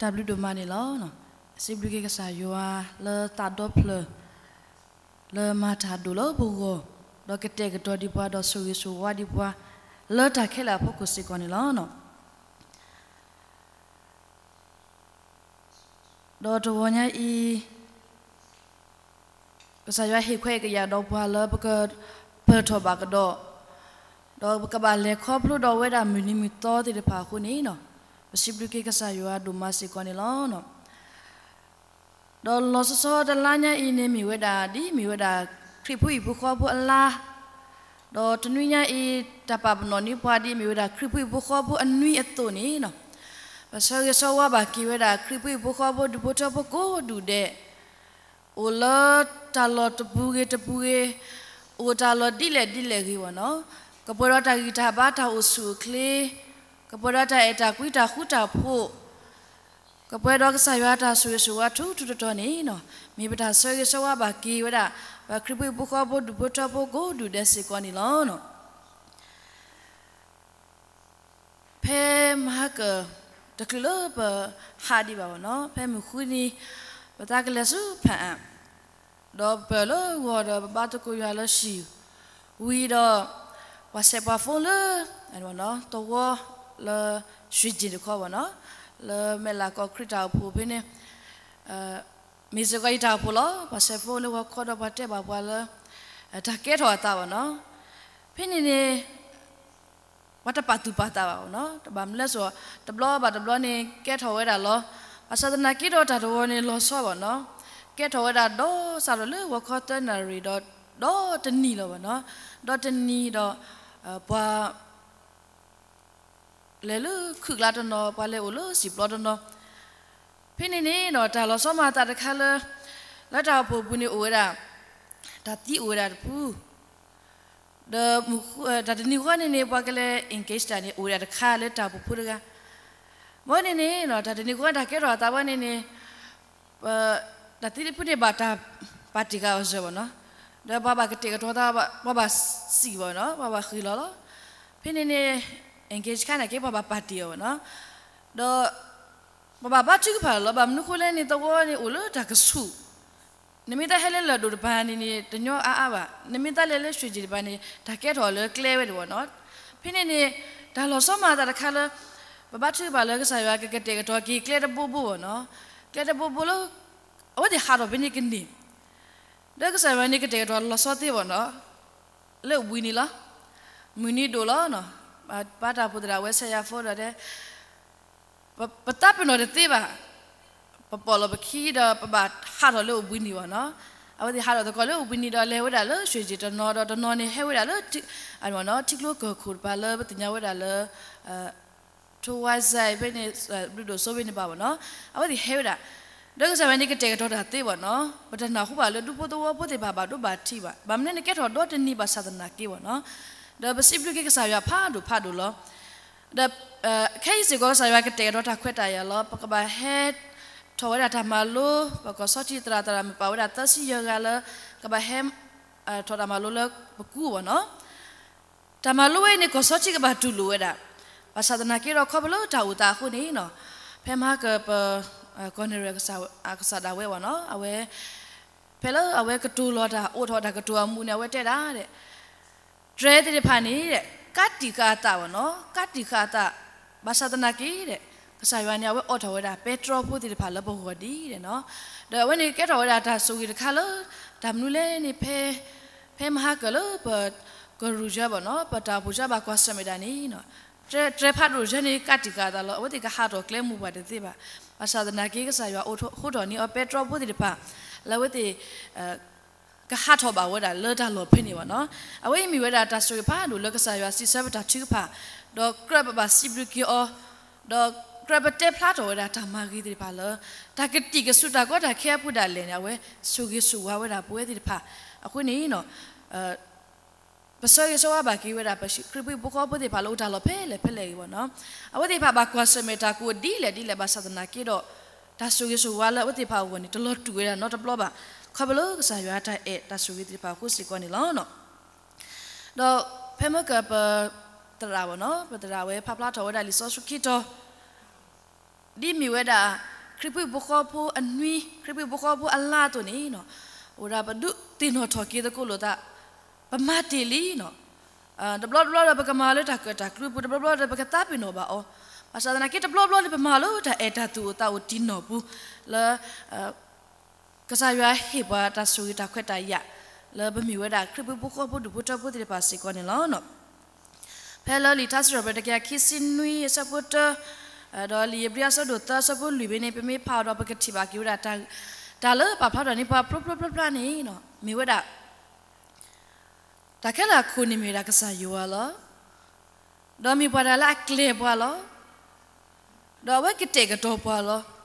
တၢ်ဘျုးဒိၣ်မးန့ၣ်လီၤ. စံးဘျုးက့ၤကစၢ်ယွၤလၢသးဒီဖျၢၣ် လၢမၤတၢ်ဒိၣ်လၢပဂီၢ်, ဒီးကတဲာ်ကတီၤဒံးပှၤ ဒီးဆိၣ်ဂ့ၤဆိၣ်ဝါဒံးပှၤ လၢတၢ်ခဲလၢာ်အဖီခိၣ်စ့ၢ်ကီးန့ၣ်လီၤ. ဒီးတဂီၤညါအံၤ ကစၢ်ယွၤဟ့ၣ်ခွဲးကယာ်ဒီးပှၤလၢပကပၢၢ်ထီၣ်ဘၣ်ကဒီး, ဒီးပကဘၣ်လဲၤခီဖျိဒီးဝဲဒၣ်မုၢ်နံၤမုၢ်သီသ့ၣ်တဖၣ်အဃိန့ၣ်, ပစံးဘျုးက့ၤကစၢ်ယွၤဒိၣ်မးစ့ၢ်ကီးန့ၣ်လီၤ. ဒီးလီၤဆီဆီတလါညါအံၤန့ၣ် မ့ၢ်ဝဲဒၣ် ဒ်မ့ၢ်ဝဲဒၣ်ခရံာ်ဖိဟံၣ်ဖိဃီဖိအလါ, ဒီးတနွံညါအံၤ တၢ်ပာ်ပနီၣ်န့ၢ်ပှၤဒ်မ့ၢ်ဝဲဒၣ်ခရံာ်ဖိဟံၣ်ဖိဃီဖိအနွံအသိးန့ၣ်, ပဆၢဂ့ၤဆၢဝါဘၣ်က့ၤဝဲဒၣ်ခရံာ်ဖိဟံၣ်ဖိဃီဖိဒူၣ်ဖိထၢဖိကိးဒူၣ်ဒဲး အိၣ်လၢတၢ်လီၢ်တပူၤဂ့ၤတပူၤဂ့ၤ, အိၣ်တၢ်လီၢ်ဒ်လဲၣ်ဒ်လဲၣ်ဂ့ၤဘၣ်နီၤ, ကပှဲၤဒီးတၢ်ဂံၢ်တၢ်ဘါတၢ်အိၣ်ဆူၣ်အိၣ်ချ့, ကပှဲၤဒီးတၢ်အဲၣ်တၢ်ကွံတၢ်ဃူတၢ်ဖိး, ကပှဲၤဒီးကစၢ်ယွၤတၢ်ဆိၣ်ဂ့ၤဆိၣ်ဝါထူထူတီတီန့ၣ်, မ့ၢ်ပတၢ်ဆၢဂ့ၤဆၢဝါဘၣ်က့ၤဝဲဒၣ် ပှၤခရံာ်ဖိဟံၣ်ဖိဃီဖိဒူၣ်ဖိထၢဖိကိးဒူၣ်ဒဲးစ့ၢ်ကီးန့ၣ်လီၤ. ဖဲမဟါကၢၢ် တချုးလၢပဟးဒံးဘၣ်ဘၣ်နီၤ, ဖဲမုၢ်ဃုနံၤ ပသးကလဲၤဆူဖၣ်အၣ်, ဒီးပၢၢ်လၢဂီၤဒီးပဘါသကိးယွၤလၢဟံၣ်ဝံၤဒီး ပှၤဆဲးပှၤ phone လၢ သဝီလၢ ရွှေကျင် တခီဘၣ်နီၤ, လၢမဲၢ်လးကီၢ်ခရံာ်တၢ်အိၣ်ဖှိၣ်ဖဲန့ၣ်, မ့ၢ်စ့ၢ်ကီးယတၢ်အိၣ်ဖှိၣ်လီၤ. ပှၤဆဲး phone လၢဂီၤခီဒီးပှၤတဲဘၣ်ပှၤလၢ တၢ်ကဲထီၣ်အသးဘၣ်နီၤ, ဖဲန့ၣ်န့ၣ် ပှၤတပာ်သူၣ်ပာ်သးဘၣ်နီၤ, တဘၣ်မနုၤလဲၣ်စိၤ တဘျီဘၣ်တဘျီန့ၣ် ကဲထီၣ်ဝဲဒၣ်လီၤ. ဘၣ်ဆၣ်သနာ်က့ဒီးတၢ်တဂီၤန့ၣ်လီၤဆီဘၣ်နီၤ, ကဲထီၣ်ဝဲဒၣ်ဒီးစးထီၣ်လၢဂီၤခီသၢနၣ်ရံၣ်ဒီး ဒီးတနံၤလီၤဘၣ်နီၤ, ဒီးတနံၤဒီး ပှၤ လဲၤလၢခုၣ်ကျါတနီၤ, ပှၤလဲၤအိၣ်လၢစံာ်ပျီတနီၤ, ဖဲန့ၣ်န့ၣ်ဒီး တၢ်လီၤဆီမၤသးတခါလၢ လၢတၢ်အိၣ်ဖှိၣ်ပူၤန့ၣ်အိၣ်ဝဲဒၣ် တၢ်သံအိၣ်ဝဲဒၣ်တဖု, ဒီး တၢ်တနံၤဃီန့ၣ်န့ၣ် ပှၤကလဲၤ engage တၢ်န့ၣ် အိၣ်ဝဲဒၣ်တခါလၢတၢ်အိၣ်ဖှိၣ်ဖိတဂၤ, ဘၣ်န့ၣ်န့ၣ် တၢ်တနံၤဃီတၢ်ကဲထီၣ်အသးဘၣ်န့ၣ်န့ၣ် တၢ်သံတဖုန့ၣ် ဘၣ်တၢ်ပာ်တ့ၢ်ဃာ်အီၤစၢၤဘၣ်နီၤ, ဒီးပှၤဘၣ်ကတဲာ်ကတီၤသး ပှၤဘၣ်စံၣ်ဘၣ်နီၤ, ပှၤဘၣ်ဃ့ၢ်လီၤလီၤ, ဖဲန့ၣ်န့ၣ် engage ခါန့ၣ်က့ ပှၤဘၣ်ပာ်တ့ၢ်အီၤဘၣ်နီၤ, ဒီး ပှၤဘၣ်ဘါထုကဖၣ်လီၤ, ဘၣ်မနုၤဃိလဲၣ်န့ၣ် သဝီန့ၣ်အိၣ်လၢတၢ်ကဆူၣ်, နမ့ၢ်သးဟဲလၢလၢၢ်ဒိၣ်တပၤန့ၣ်န့ၣ် တညီအါအါဘၣ်, နမ့ၢ်သးလဲၤလၢရွှေကျင်တပၤန့ၣ် တၢ်ကဲထီၣ်လၢကျဲဝဲဒၣ်ဘၣ်နီၤ, ဖဲန့ၣ်န့ၣ် တၢ်လီၤဆီမၤသးတခါလၢ ပဘါထုကဖၣ်လၢကစၢ်ယွၤကကတဲာ်ကတီၤက့ၤကျဲတဘိဘိဘၣ်နီၤ, ကျဲတဘိဘိလၢ အဝဲသ့ၣ်ဟးထီၣ်ဖဲန့ၣ်ကန့ၢ်, ဒီးကစၢ်ယွၤန့ၣ်ကတဲာ်ကတီၤလီၤဆီသ့ဘၣ်နီၤ, လၢအိၣ်ဘှံးနံၤလီၤ, မုၢ်နံၤဒိၣ်လီၤ, ပၢ်တၢ်အိၣ်ဖှိၣ်သရၣ်ဝဲဆဲးယၤဖိဒီးတဲ ပသးပ့ၤနီၣ်တသ့ဘၣ်, ပပိာ်လီၤပခံဒီးပဘၣ်ဟးထီၣ်လၢအိၣ်ဘှံးနံၤဘၣ်နီၤ, အဝဲသ့ၣ်ဟးထီၣ်သကိးလၢအိၣ်ဘှံးနံၤဒီးလဲၤဝဲဒၣ်လၢရွှေကျင်တနီၤဒီးတနီၤန့ၣ်ဟဲဝဲဒၣ်လၢ ထံကျိကီၢ်ခိၣ်တပၤလၢပသ့ၣ်ညါဝဲဒၣ်လၢ ထိဝါစဲးဖဲန့ၣ် ဘျုးဒိၣ်စိဖဲန့ၣ်ဘၣ်ဘၣ်နီၤ, အဝဲသ့ၣ်ဟဲဝဲဒၣ်, ဒီးကစၢ်ယွၤန့ၣ်ကတဲာ်ကတီၤတၢ်သ့ဘၣ်နီၤ, ပတနၢ်ဟူဘၣ်လၢဒူဖိသဝီဖိသ့ၣ်တဖၣ်ဘၣ်ဒိဘၣ်ထံးဘၣ်, ဘၣ်မနုၤန့ၣ်ကဲထီၣ်ဒီတနံၤဘၣ်ဆၣ်သနာ်က့ဘၣ်နီၤ, ဒီးပစံးဘျုးက့ၤကစၢ်ယွၤဖးဒိၣ်ဖးဒိၣ်လီၤ. ဒီး ခဲအံၤစ့ၢ်ကီးကစၢ်ယွၤကတဲာ်ကတီၤတၢ်ခွဲးတၢ်ယာ်လီၤ, ပကဘၣ်ဟဲထီၣ်ဝဲဒၣ်တၢ်မၤလိ, ပကီၢ်ဆီထံးသရၣ်သရၣ်မုၣ်ပာ်ဝဲဒၣ်သၢဆံယဲၢ်ဂၤလၢ ကဘၣ်ဟဲထီၣ်တၢ်မၤလိလၢပကူဘၣ်နီၤ, တၢ်မၤလိဝဲန့ၣ် ကီၢ်ဆီထံးကဘၣ်တူၢ်လိာ်ဝဲဒၣ်, ဘၣ်ဆၣ်သနာ်က့ဒီးခီဖျိလၢတၢ်အိၣ်သးအဃိန့ၣ်နီၤ, ဖဲမဟါကၢၢ်ပ ကီၢ်နဲၣ်ရွဲၣ် ကစၢ်ဒၣ်ဝဲဘၣ်နီၤ, အဝဲ ဖဲလၢအဝဲကတိၤလီၤတၢ်အိးထီၣ်တၢ်ကတိၤအမူးန့ၣ် အဝဲတဲဒၣ်ဒီး တြဲၤသ့ၣ်တဖၣ်န့ၣ်ဒီး ကးတံာ်ဃာ်အသးဘၣ်နီၤ, ကးတံာ်ဃာ်အသး, ဘၣ်ဆၣ်သနာ်က့ဒီး ကစၢ်ယွၤန့ၣ် အဝဲအိးထီၣ်ဝဲဒၣ်ပဲတြီဖိသ့ၣ်တဖၣ်လၢပဂီၢ်ဒ်န့ၣ်နီၤ, ဒီးအဝဲန့ၣ်ကဲထီၣ်ဝဲဒၣ်တၢ်ဆိၣ်ဂ့ၤတခါလၢ တၢ်မနုၤလဲၣ်န့ၣ် ဖဲ ဖဲမဟါကၢၢ်လၢပ ကရူၢ်ယၢဘၣ်နီၤ, ပတၢ်အိၣ်ဖှိၣ်ယၢဘၣ်ကွၢ်ဆၢၣ်မဲာ်တၢ်န့ၣ်နီၤ, တြဲၤဖးဒိၣ်ယဲန့ၣ် ကးတံာ်ဃာ်အသးလီၤ, အဝဲသ့ၣ်ကဟးထီၣ်ကျဲမူးပှၤတသ့ဘၣ်, ဘၣ်ဆၣ်သနာ်က့ ကစၢ်ယွၤအိးထီၣ်န့ၢ်အီၤပဲတြီဖိသ့ၣ်တဖၣ် လၢအဝဲသ့ၣ် ကဟးထီၣ်ဘၣ်ဝဲဒၣ်လၢတၢ်လီၢ်ဖဲန့ၣ်ဘၣ်နီၤ, အဝဲအံၤမ့ၢ်ဝဲဒၣ်တၢ်ဆိၣ်ဂ့ၤဖးဒိၣ်လၢကစၢ်ယွၤစံးဆၢပတၢ်ထုကဖၣ်, ဒီးကြၢးပဘၣ်စံးဘျုးက့ၤအီၤ, ဒီးကြၢးပတဲဖျါထီၣ်ဝဲဒၣ်တၢ်မၤဂ့ၤသ့ၣ်တဖၣ်လၢ တၢ်ကတံာ်ကစုတၢ်ကီတၢ်ခဲအပူၤဒၣ်လဲာ်န့ၣ် အဝဲဆိၣ်ဂ့ၤဆိၣ်ဝါဝဲဒၣ်ပဝဲသ့ၣ်တဖၣ်, အဃိန့ၣ် ပဆၢဂ့ၤဆၢဝါဘၣ်က့ၤဝဲဒၣ် ပခရံာ်ဖိဟံၣ်ဖိဃီဖိသ့ၣ်တဖၣ်လၢအိၣ်တၢ်လီၢ်ဖဲလဲၣ်ဖဲလဲၣ်ဂ့ၤဘၣ်နီၤ, အဝဲသ့ၣ်တဖၣ်ဘၣ်ကွၢ်ဆၢၣ်မဲာ်တၢ်ကိးဒ်လဲၣ်ဒ်လဲၣ်ဘၣ်ဆၣ်သနာ်က့ဒီး တၢ်ဆိၣ်ဂ့ၤဆိၣ်ဝါလၢအဝဲသ့ၣ်တဖၣ်အဂီၢ်န့ၣ် တလီၤတူာ်ဝဲဒၣ်နီတဘျီဘၣ်, ခီဖျိလၢကစၢ်ယွၤတၢ်အဲၣ်တၢ်ဆိၣ်ဂ့ၤသ့ၣ်တဖၣ်အဃိစ့ၢ်ကီးန့ၣ်လီၤ. ဒီးဖဲမဟါကၢၢ်ပသရၣ်ဘၣ်နီၤ, ပသရၣ်ဝဲဖးဖျါထီၣ်ဝဲဒၣ်လံာ်စီဆှံခံတီၤ ဒ်မ့ၢ်ဝဲဒၣ် ခရံာ်ဖိဟံၣ်ဖိဃီဖိအနွံ ခရံာ်ဖိဟံၣ်ဖိဃီဖိအလါအသိးန့ၣ်, အိၣ်ဒၣ်ပဒုးသ့ၣ်နီၣ်ထီၣ်က့ၤသကိးလိာ်သး, ပမၤတ့ၢ်လံနီၤ. တဘျီတဘျီဒီးပကမၤလၢတၢ်ကၢၣ်တၢ်ကျူပူၤ, တဘျီဘျီဒီးပကသးပ့ၤနီၣ်ဘၣ်အီၤ, ဘၣ်ဆၣ်သနာ်က့တဘျီဘျီန့ၣ် ပမၤလၢတၢ်အဲၣ်တၢ်သူၣ်အိၣ်သးအိၣ်တံၢ်နီၢ်ပူၤလၢ ကစၢ်ယွၤဟ့ၣ်ပှၤတၢ်ဆိၣ်ဂ့ၤတၢ်ခွဲးတၢ်ယာ် လၢပမ့ၢ်ဝဲဒၣ်ခရံာ်ဖိဟံၣ်ဖိဃီဖိဒူၣ်ဖိထၢဖိသ့ၣ်တဖၣ်စ့ၢ်ကီးန့ၣ်လီၤ. ဖဲလၢလံာ်ထါစံးထီၣ်ပတြၢၤတကယၤခံဆံနွံအဆၢဖိတၢ, ဒီးလံာ်ဧ့ၤဘြံၤအဆၢဒိၣ်သၢအဆၢဖိလွံၢ်ဖဲန့ၣ် ပမ့ၢ်ဖးအီၤဒီးပကထံၣ်ဘၣ်က့ၤဝဲဒၣ် တၢ်လၢပာ်ဖျါထီၣ်န့ၢ်ပှၤဖျိဖျိဖျါဖျါန့ၣ် မ့ၢ်ဝဲဒၣ် တၢ်ခဲလၢာ်အခိၣ်န့ၣ်မ့ၢ်ဝဲဒၣ်ကစၢ်ယွၤလီၤ. ဒီးမ့ၢ်ပှၤတဂၤလၢအကျဲၤပှၤလီၤ. ဒီးအဝဲကတဲာ်ကတီၤပှၤလီၤ.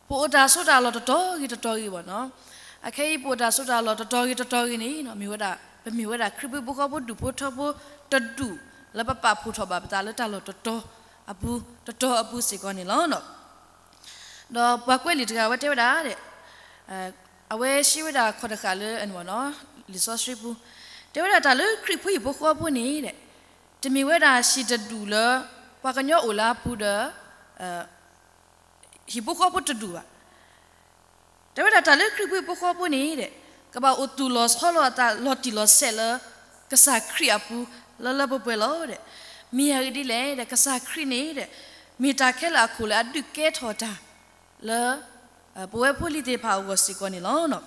ပအိၣ်တၢ်ဆိးတၢ်လီၢ်တတီၤဂ့ၤတတီၤဂ့ၤဘၣ်နီၤ. အခဲအံၤပအိၣ်တၢ်ဆိးတၢ်လီၢ်တတီၤဂ့ၤတတီၤဂ့ၤန့ၣ် မ့ၢ်ဝဲဒၣ် ပမ့ၢ်ဝဲဒၣ်ခရံာ်ဖိဟံၣ်ဖိဃီဖိဒူၣ်ဖိထၢဖိတဒူၣ် လၢပပာ်ဖှိၣ်ထီၣ်ဘၣ်ပသးလၢတၢ်လီၢ်တတီၤအပူၤ တတီၤအပူၤစ့ၢ်ကီးန့ၣ်လီၤ. ဒီးပှၤကွဲးလံာ်တဂၤအဝဲတဲဝဲဒၣ် အဝဲစံးဝဲဒၣ်ခီၣ်တဃာ်လၢ လံာ်စီဆှံပူၤ, တဲဝဲဒၣ်တၢ်လၢခရံာ်ဖိဟံၣ်ဖိဃီဖိန့ၣ် တမ့ၢ်ဝဲဒၣ်ဟံၣ်တဒူၣ်လၢ ပှၤကညီအိၣ်လၢအပူၤဒီး ဟံၣ်ဖိဃီဖိတဒူၣ်ဘၣ်. တဲဝဲဒၣ်တၢ်လၢခရံာ်ဖိဟံၣ်ဖိဃီဖိန့ၣ် ကဘၣ်အိၣ်သူၣ်လီၤဆီလီၤအသးလီၤတံၢ်လီၤဆဲးလၢ ကစၢ်ခရံာ်အပူၤ လၢလၢပှဲၤပှဲၤလီၤ. မ့ၢ်အဂ့ၢ်ဒ်လဲၣ်, ကစၢ်ခရံာ်န့ၣ် မ့ၢ်တၢ်ခဲလၢာ်အခိၣ်လၢအဒုးကဲထီၣ်တၢ် လၢ ပဝဲဖိလံၤသ့ၣ်တဖၣ်အဂီၢ်စ့ၢ်ကီးန့ၣ်လီၤ.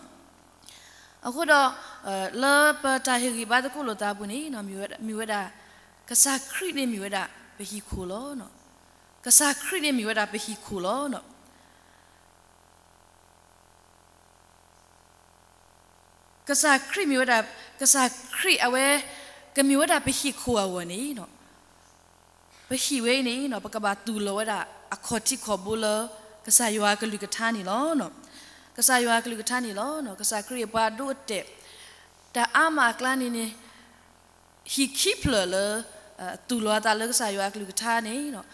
အဃိဒီး လၢပတၢ်ဟ့ၣ်ဂံၢ်ဘါသကိးလိာ်သးအပူၤန့ၣ် မ့ၢ်ဝဲဒၣ် ကစၢ်ခရံာ်န့ၣ်မ့ၢ်ဝဲဒၣ်ပဟံၣ်ခိၣ်လီၤ. ကစၢ်ခရံာ်န့ၣ်မ့ၢ်ဝဲဒၣ်ပဟံၣ်ခိၣ်လီၤ. ကစၢ်ခရံာ်မ့ၢ်ဝဲဒၣ် ကစၢ်ခရံာ်အဝဲ ကမ့ၢ်ဝဲဒၣ်ပဟံၣ်ခိၣ်အဂီၢ်န့ၣ် ပဟံၣ်ဝဲအံၤန့ၣ် ပကဘၣ်သူၣ်လီၤဝဲဒၣ်အခီၣ်ထံးခီၣ်ဘိလၢ ကစၢ်ယွၤအကလုၢ်ကထါန့ၣ်လီၤ. ကစၢ်ယွၤအကလုၢ်ကထါန့ၣ်လီၤ. ကစၢ်ခရံာ်ပှၤဒိအတဲာ် တၢ်အါမးအကျါန့ၣ်န့ၣ် ဟံၣ်ခံဖျၢၣ်လၢ သူၣ်လီၤအသးလၢကစၢ်ယွၤအကလုၢ်ကထါန့ၣ် လီၤဂာ်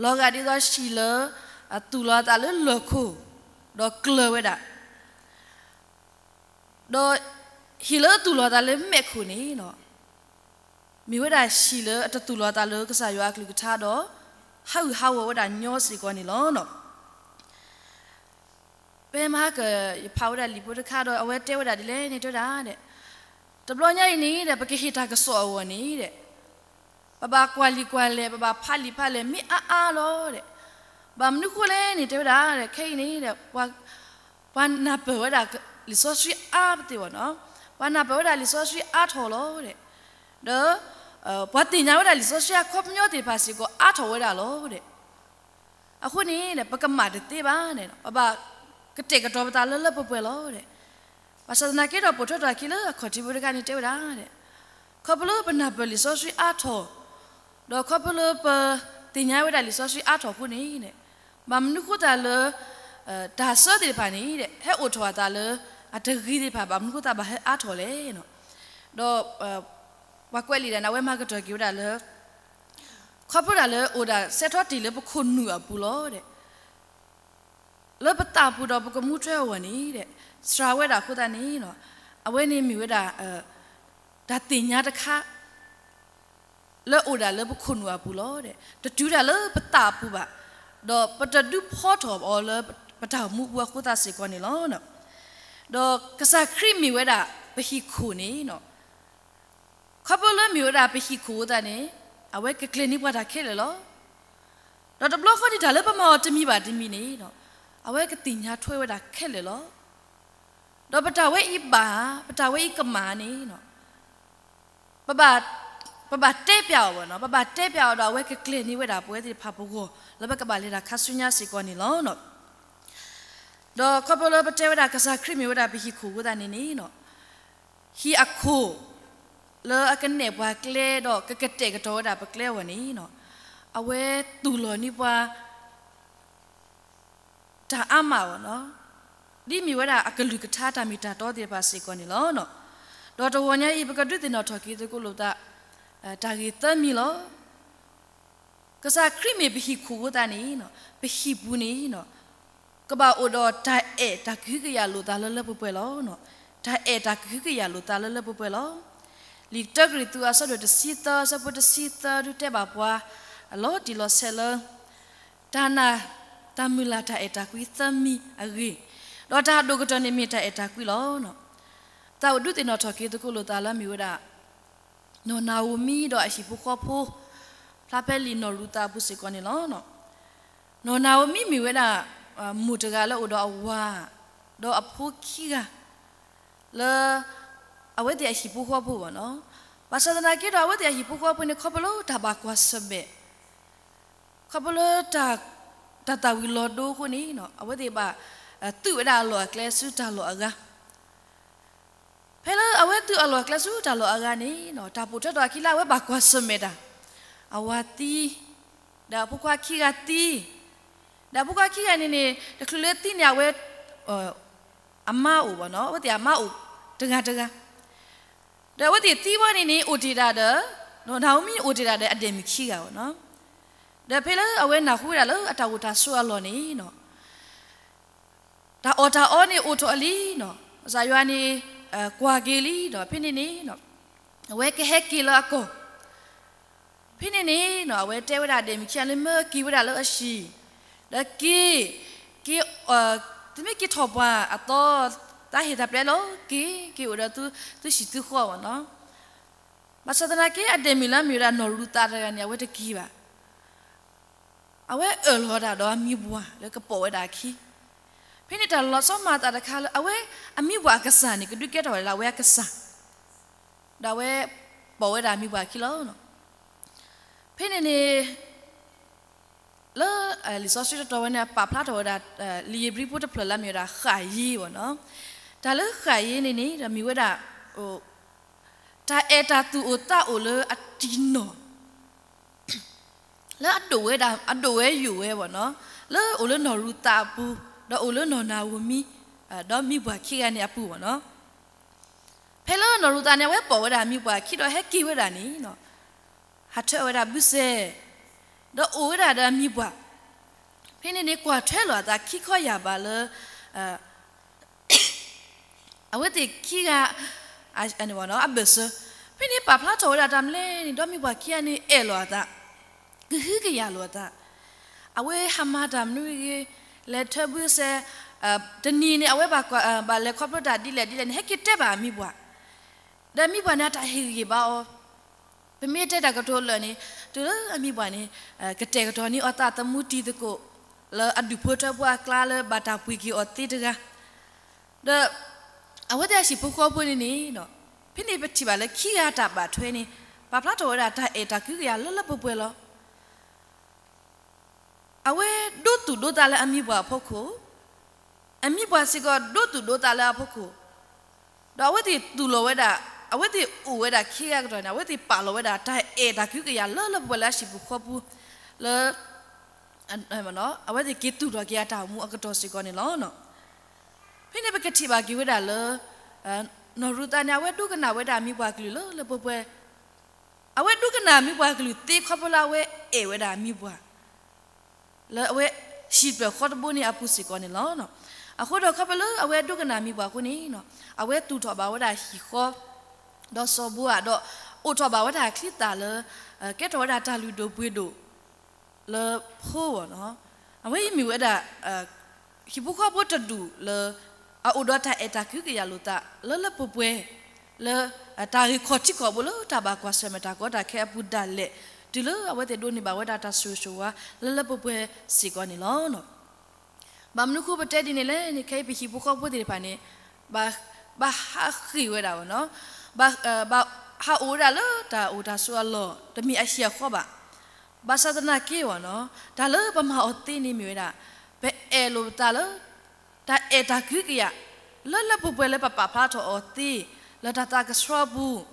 ဒ်သိးဟံၣ်လၢ သူၣ်လီၤအသးလၢလီၢ်ခိၣ် ဒီးကျၢၤဝဲဒၣ် ဒီးဟံၣ်လၢသူၣ်လီၤအသးလၢမဲးခိၣ်န့ၣ် မ့ၢ်ဝဲဒၣ်ဟံၣ်လၢအတသူၣ်လီၤအသးလၢကစၢ်ယွၤအကလုၢ်ကထါဒီး ဟးဂူာ်ဟးဂီၤဝဲဒၣ်ညီစ့ၢ်ကီးန့ၣ်လီၤ. ဖဲမဟါက ယဖးဝဲဒၣ်လံာ်ဖိတခါဒီး အဝဲတဲဝဲဒၣ်ဒ်လဲၣ်န့ၣ်တဲဝဲဒၣ် တဘျီညါအံၤန့ၣ်ဒီး ပကဟ့ၣ်တၢ်ကစီၣ်အဂီၢ်န့ၣ်ဒီး ပဘၣ်ကွၢ်လံာ်ကွၢ်လဲၢ် ပဘၣ်ဖးလံာ်ဖးလဲၢ်မ့ၢ်အါအါလီၤဒီး ဘၣ်မနုၤဃိလဲၣ်န့ၣ်တဲဝဲဒၣ် ခဲအံၤန့ၣ်ဒီး ပှၤနၢ်ပၢၢ်ဝဲဒၣ်လံာ်စီဆှံအါပသ့ၣ်ဘၣ်နီၤ, ပှၤနၢ်ပၢၢ်ဝဲဒၣ်လံာ်စီဆှံအါထီၣ်လီၤဒီး ဒီး ပှၤသ့ၣ်ညါဝဲဒၣ်လံာ်စီဆှံအခီပညီသ့ၣ်တဖၣ်စ့ၢ်ကီးအါထီၣ်ဝဲဒၣ်လီၤဒီး အဃိန့ၣ် ပကမၣ်တသ့ဘၣ်န့ၣ် ပဘၣ်ကတဲာ်ကတီၤပသးလၢလၢပှဲၤပှဲၤလီၤဒီး ဘၣ်ဆၣ်သနာ်က့ဒီး ပိာ်ထွဲထီၣ်အခံလၢအခီၣ်ထံးဖိတခါန့ၣ်တဲဝဲဒၣ် ခီဖျိလၢပနၢ်ပၢၢ်လံာ်စီဆှံအါထီၣ် ဒီးခီဖျိလၢပသ့ၣ်ညါဝဲဒၣ်လံာ်စီဆှံအါထီၣ်အဃိန့ၣ် ဘၣ်မနုၤဃိသတးလၢ တၢ်ဆၢသ့ၣ်တဖၣ်န့ၣ် ဟဲအိၣ်ထီၣ်အသးလၢအတဂ့ၤသ့ၣ်တဖၣ် ဘၣ်မနုၤဃိသတးဘၣ်ဟဲအါထီၣ်လဲၣ် ဒီး ပှၤကွဲးလံာ်ဒၣ်န့ၣ် အဝဲမၤကတၢၢ်က့ၤဝဲဒၣ်လၢ ခီဖျိဒၣ်လၢအိၣ်ဒၣ်ဆဲးထီၣ်တ့ၢ်လၢပခိၣ်နူာ်အပူၤလီၤဒီး လၢပသးပူၤဒီးပကမူထွဲအဂီၢ်န့ၣ်ဒီး စှၤဝဲဒၣ်အဃိသတးန့ၣ် အဝဲန့ၣ်မ့ၢ်ဝဲဒၣ် တၢ်သ့ၣ်ညါတခါ လၢအိၣ်ဒၣ်လၢပခိၣ်နူာ်အပူၤလီၤဒီး တတုၤဒၣ်လၢပသးပူၤဘၣ်, ဒီးပတဒုးဖီထီၣ်အီၤလၢပတၢ်အိၣ်မူပူၤအဃိသတးစ့ၢ်ကီးန့ၣ်လီၤ. ဒီးကစၢ်ခရံာ်မ့ၢ်ဝဲဒၣ်ပဟံၣ်ခိၣ်န့ၣ် ခီဖျိလၢမ့ၢ်ဝဲဒၣ်ပဟံၣ်ခိၣ်အဃိသတးန့ၣ် အဝဲကကျဲၤန့ၢ်ပှၤတၢ်ခဲလၢာ်လီၤ. ဒီးတဘျီဃီန့ၣ် တၢ်လၢပမၤအီၤတမံၤဘၣ်တမံၤန့ၣ် အဝဲကသ့ၣ်ညါထွဲဝဲဒၣ်ခဲလၢာ်လီၤ. ဒီးပတၢ်ဝဲအံၤဘၣ်ဧါ, ပတၢ်ဝဲအံၤကမၣ်န့ၣ် ပဘၣ်တဲပျးအီၤဘၣ်နီၤ, ပဘၣ်တဲပျးအီၤဒီး အဝဲကကျဲၤန့ၢ်ဝဲဒၣ်ပဝဲသ့ၣ်တဖၣ်ပဂီၢ် လၢပကဘၣ်လဲၤတၢ်ခါဆူညါစ့ၢ်ကီးန့ၣ်လီၤ. ဒီးခီဖျိလၢပတဲဝဲဒၣ်ကစၢ်ခရံာ်မ့ၢ်ဝဲဒၣ်ပဟံၣ်ခိၣ်အဃိသတးန့ၣ်န့ၣ် ဟံၣ်အခိၣ် လၢအကနဲၣ်ပှၤကျဲဒီးကကတဲာ်ကတီၤဝဲဒၣ်ပကျဲအဂီၢ်န့ၣ် အဝဲသူၣ်လီၤန့ၢ်ပှၤ တၢ်အါမးအဂီၢ်နီၤ, ဒ်မ့ၢ်ဝဲဒၣ်အကလုၢ်ကထါတၢ်မ့ၢ်တၢ်တီသ့ၣ်တဖၣ်စ့ၢ်ကီးန့ၣ်လီၤ. ဒီးတဂီၤညါအံၤ ပကဒုးသ့ၣ်နီၣ်ထီၣ်က့ၤသကိးလိာ်သး တၢ်ဂ့ၢ်သၢမံၤလီၤ. ကစၢ်ခရံာ်မ့ၢ်ပဟံၣ်ခိၣ်အဃိသတးန့ၣ် ပဟံၣ်ပူၤန့ၣ် ကဘၣ်အိၣ်ဒီးတၢ်အဲၣ်တၢ်ကဟုကယာ်လိာ်သးလၢလၢပှဲၤပှဲၤလီၤ. တၢ်အဲၣ်တၢ်ကဟုကယာ်လိာ်သးလၢလၢပှဲၤပှဲၤလီၤ. လံာ်တၢကရံၣ်သူးအဆၢဒိၣ်တဆံသၢ အဆၢဖိတဆံသၢ ဒုးတဲဘၣ်ပှၤ အလီၤတံၢ်လီၤဆဲးလၢ တၢ်နာ်, တၢ်မုၢ်လၢ်တၢ်အဲၣ်တၢ်ကွံသၢမံၤအဂ့ၢ်, ဒီးတၢ်ဒိၣ်ကတၢၢ်န့ၣ်မ့ၢ်တၢ်အဲၣ်တၢ်ကွံလီၤ. သးအိၣ်ဒုးသ့ၣ်နီၣ်ထီၣ်က့ၤသကိးလိာ်သးလၢအမ့ၢ်ဝဲဒၣ် နီၢ်နၤဧိၤမံဒီးအဟံၣ်ဖိဃီဖိ ဖျါဖဲလံာ်နီၢ်ရူၤသးအပူၤစ့ၢ်ကီးန့ၣ်လီၤ. နီၢ်နၤဧိၤမံမ့ၢ်ဝဲဒၣ် မိၢ်တဂၤလၢအိၣ်ဒီးအဝၤ ဒီးအဖိခံဂၤ လၢ အဝဲသ့ၣ်အဟံၣ်ဖိဃီဖိဘၣ်နီၤ. ဘၣ်ဆၣ်သနာ်က့ဒီး အဝဲသ့ၣ်အဟံၣ်ဖိဃီဖိန့ၣ် ခီဖျိလၢတၢ်ဘၣ်ကွၢ်ဆၢၣ်မဲာ် ခီဖျိလၢ တၢ်သၣ်ဝံၤလီၤဒိအဃိန့ၣ် အဝဲသ့ၣ်ဘၣ် သုးဝဲဒၣ်အလီၢ်အကျဲဆူတၢ်လီၢ်အဂၤ ဖဲလၢအဝဲသုးအလီၢ်အကျဲဆူတၢ်လီၢ်အဂၤန့ၣ် တၢ်ပိာ်ထွဲထီၣ်အခံလၢအဝဲဘၣ်ကွၢ်ဆၢၣ်မဲာ်တၢ် အဝၤသံ ဒီးအဖိခွါခံဂၤသံ ဒီးအဖိခွါခံဂၤန့ၣ်န့ၣ် တချုးလၢသံန့ၣ် အဝဲ အမါအိၣ်ဘၣ်နီၤ အဝဲသ့ၣ်အမါအိၣ်တဂၤတဂၤ ဒီးအဝဲသ့ၣ်သံဝဲန့ၣ်န့ၣ် အိၣ်တ့ၢ်ဒၣ်ဒီး နီၢ်နၤဧိၤမံန့ၣ်အိၣ်တ့ၢ်ဒၣ်ဒီးအဒဲၣ်မုၣ်ခံဂၤဘၣ်နီၤ. ဒီးဖဲလၢအဝဲနၢ်ဟူဝဲဒၣ်လၢအတၢ်အိၣ်တၢ်ဆိးအလီၢ်န့ၣ် တၢ်အီၣ်တၢ်အီန့ၣ်အိၣ်ထီၣ်လံနီၤ ကစၢ်ယွၤန့ၣ် ကွၢ်က့ၤလံဒီး ဖဲန့ၣ်န့ၣ် အဝဲကဟဲက့ၤလၢအကီၢ် ဖဲန့ၣ်န့ၣ် အဝဲတဲဝဲဒၣ်အဒဲၣ်မုၣ်ခံဂၤလၢ မၢက့ၤဝဲဒၣ်လၢအဟံၣ် ဒီးက့ၤ က့ၤ သုမ့ၢ်က့ၤထီၣ်ပှၢ်အသီ တၢ်ဟ့ၣ်တၢ်ပျဲလီၤ က့ၤ က့ၤအိၣ်ဒီးသုဟံၣ်သုဃီဘၣ်နီၤ. ဘၣ်ဆၣ်သနာ်က့ အဒဲၣ်မုၣ်လၢအမ့ၢ်ဝဲဒၣ်နီၢ်ရူၤသးတဂၤန့ၣ် အဝဲတက့ၤဘၣ် အဝဲအၢၣ်လီၤဒၣ်ဒီးအမံၤပှၢ်လၢကပိာ်ဝဲဒၣ်အခံ ဖဲန့ၣ်တၢ်လီၤဆီမၤသးတခါလၢ အဝဲအမံၤပှၢ်အကစၢ်န့ၣ် ကဒုးကဲထီၣ်ဝဲဒၣ်လၢအဝဲအကစၢ် ဒီးအဝဲပိာ်ဝဲဒၣ်အမံၤပှၢ်အခံလီၤ. ဖဲန့ၣ်န့ၣ် လၢလံာ်စီဆှံတတီၤဝဲန့ၣ် ပာ်ဖျါထီၣ်ဝဲဒၣ် လံာ်ဧ့ၤဘြံၤဖိတဖျၢၣ်လၢအမ့ၢ်ဝဲဒၣ်ဃၣ်ယ့ဘၣ်နီၤ. တၢ်လၢဃၣ်ယ့န့ၣ်န့ၣ် ဒီးမ့ၢ်ဝဲဒၣ် တၢ်အဲၣ်တၢ်သူၣ်အိၣ်သးအိၣ်လၢအတံၢ်နီၢ် လၢအဒိၣ်ဝဲဒၣ် အဒိၣ်ဝဲယိာ်ဝဲဘၣ်နီၤ, လၢအိၣ်လၢနီၢ်ရူၤသးအပူၤ, ဒီးအိၣ်လၢနီၢ်နၤဧိၤမံ ဒီးမံၤပှၢ်ခံဂၤန့ၣ်အပူၤဘၣ်နီၤ. ဖဲလၢနီၢ်ရူၤသးန့ၣ် အဝဲပိာ်ဝဲဒၣ်အမံၤပှၢ်အခံဒီးဟဲက့ၤဝဲဒၣ်န့ၣ် ဟးထၢဝဲဒၣ်ဘုစဲ ဒီးအိၣ်ဝဲဒၣ်ဒီးအမံၤပှၢ်, ဖဲန့ၣ်န့ၣ် ကွၢ်ထွဲလိာ်အသးခံခီယၢ်ဘးလၢ အဝဲသ့ၣ်ခံဂၤ အဘၢၣ်စၢၤ, ဖဲန့ၣ်ပာ်ဖျါထီၣ်ဝဲဒၣ်တၢ်မနုၤလဲၣ်န့ၣ် ဒီးမံၤပှၢ်ခံဂၤန့ၣ် အဲၣ်လိာ်အသး, ကဟုကယာ်လိာ်အသး, အဝဲဟးမၤတၢ်မနုၤဂ့ၤ, လဲၤထၢဘုစဲ, တနံၤန့ၣ် အဝဲဘၣ်လဲၤခီဖျိတၢ်ဒ်လဲၣ်ဒ်လဲၣ်န့ၣ် ဟဲက့ၤတဲဘၣ်အမံၤပှၢ်, ဒီးမံၤပှၢ်န့ၣ် အတၢ်ဟ့ၣ်ဂံၢ်ဘါအီၤ, ပမ့ၢ်တဲတၢ်ကတိၤလၢာ်န့ၣ် တုၤလၢအမံၤပှၢ်န့ၣ် ကတဲာ်ကတီၤန့ၢ်အီၤသးသမူတံၤသကိး လၢအဒူၣ်ဖိထၢဖိအကျါလၢဘၣ်တၢ်ပှ့ၤက့ၤအီၤသ့တဂၤ, ဒီး အဝဲသ့ၣ်အဟံၣ်ဖိဃီဖိန့ၣ်န့ၣ် ဖဲန့ၣ်ပထံၣ်ဘၣ်လၢခံဂၤတၢ်ဘၣ်ထွဲန့ၣ် ပာ်ဖျါထီၣ်ဝဲဒၣ်တၢ်အဲၣ်တၢ်ကဟုကယာ်လၢလၢပှဲၤပှဲၤလီၤ. အဝဲဒိသူၣ်ဒိသးလၢအမံၤပှၢ်အဖီခိၣ်, အမံၤပှၢ်စ့ၢ်ကီးဒိသူၣ်ဒိသးလၢအဖီခိၣ်, ဒီးအဝဲသ့ၣ်သူၣ်လီၤဝဲဒၣ်, အဝဲသ့ၣ်အိၣ်ဝဲဒၣ်ခံဂၤကတီၢ်န့ၣ် အဝဲသ့ၣ်ပာ်လီၤဝဲဒၣ်တၢ်အဲၣ်တၢ်ကဟုကယာ်လၢလၢပှဲၤပှဲၤလၢအဟံၣ်ဖိဃီဖိ, လၢ အဝဲသ့ၣ်က့ၤသူၣ်ထီၣ်က့ၤအတၢ်အိၣ်မူအကတီၢ်စ့ၢ်ကီးန့ၣ်လီၤ. ဖဲန့ၣ်ပကထံၣ်ဘၣ်က့ၤဝဲဒၣ်လၢ နီၢ်ရူၤသးန့ၣ် အဝဲဒိကနၣ်ဝဲဒၣ်အမံၤပှၢ်ကလုၢ်လၢလၢပှဲၤပှဲၤ, အဝဲဒိကနၣ်အမံၤပှၢ်ကလုၢ်သ့ခီဖျိလၢအဝဲအဲၣ်ဝဲဒၣ်အမံၤပှၢ်, လၢအဝဲဟံၣ်ပၢၢ်ဃီတဘိန့ၣ်အပူၤစ့ၢ်ကီးန့ၣ်လီၤ. အဃိဒီးခီဖျိလၢအဝဲဒိကနၣ်အမံၤပှၢ်အဃိန့ၣ် အဝဲသူၣ်ထီၣ်ဘၣ်ဝဲဒၣ်ဟံၣ်ဃီ ဒီးစီၤဘိအး ဒီးအိၣ်ထီၣ်ဘၣ်ဝဲဒၣ်အချံသၣ်လၢ ကဲထီၣ်ဝဲဒၣ်တၢ်လုၢ်ဒိၣ်ပှ့ၤဒိၣ် လၢဖိဝဲနီၤ, အဝဲအံၤမ့ၢ်ဝဲဒၣ် ဟံၣ်ဖိဃီဖိတဒူၣ်လၢ အအိၣ်ဒီးတၢ်အဲၣ်တၢ်ကဟုကယာ်လိာ်သး လၢလၢပှဲၤပှဲၤ လၢ တၢ်ဂ့ၢ်ခီၣ်ထံးခီၣ်ဘိလၢတၢ်ဘၣ်ကွၢ်ဆၢၣ်မဲာ်တၢ်ကီတၢ်ခဲအပူၤဒၣ်လဲာ် တုၤလၢအဝဲသ့ၣ်ဒိးန့ၢ်ဘၣ်ဝဲဒၣ်တၢ်ဆိၣ်ဂ့ၤဆိၣ်ဝါ လၢလၢပှဲၤပှဲၤစ့ၢ်ကီးန့ၣ်လီၤ. ဘၣ်မနုၤဃိပတဲဒ်န့ၣ်လဲၣ်န့ၣ် ခဲအံၤပဟံၣ်ဖိဃီဖိသ့ၣ်တဖၣ်န့ၣ် ဘၣ်ဟးဃ့ၢ်ဝဲဒၣ်နီၤ, ဘၣ်ဟးအိၣ်ဝဲဒၣ်လၢတၢ်အိၣ်တၢ်ဆိးအလီၢ် တမ့ၢ်အဟံၣ်အဃီဘၣ်. ဘၣ်ဆၣ်သနာ်က့ဝဲနီၤ, တၢ်လၢပမၤအီၤသ့န့ၣ်မ့ၢ်ဝဲဒၣ် ပအဲၣ်လိာ်ပသးလၢ တၢ်အဲၣ်တၢ်ကဟုကယာ် လၢလၢပှဲၤပှဲၤလၢပပာ်ဖျါထီၣ်အီၤသ့ လၢတၢ်သးကဆှီအပူၤ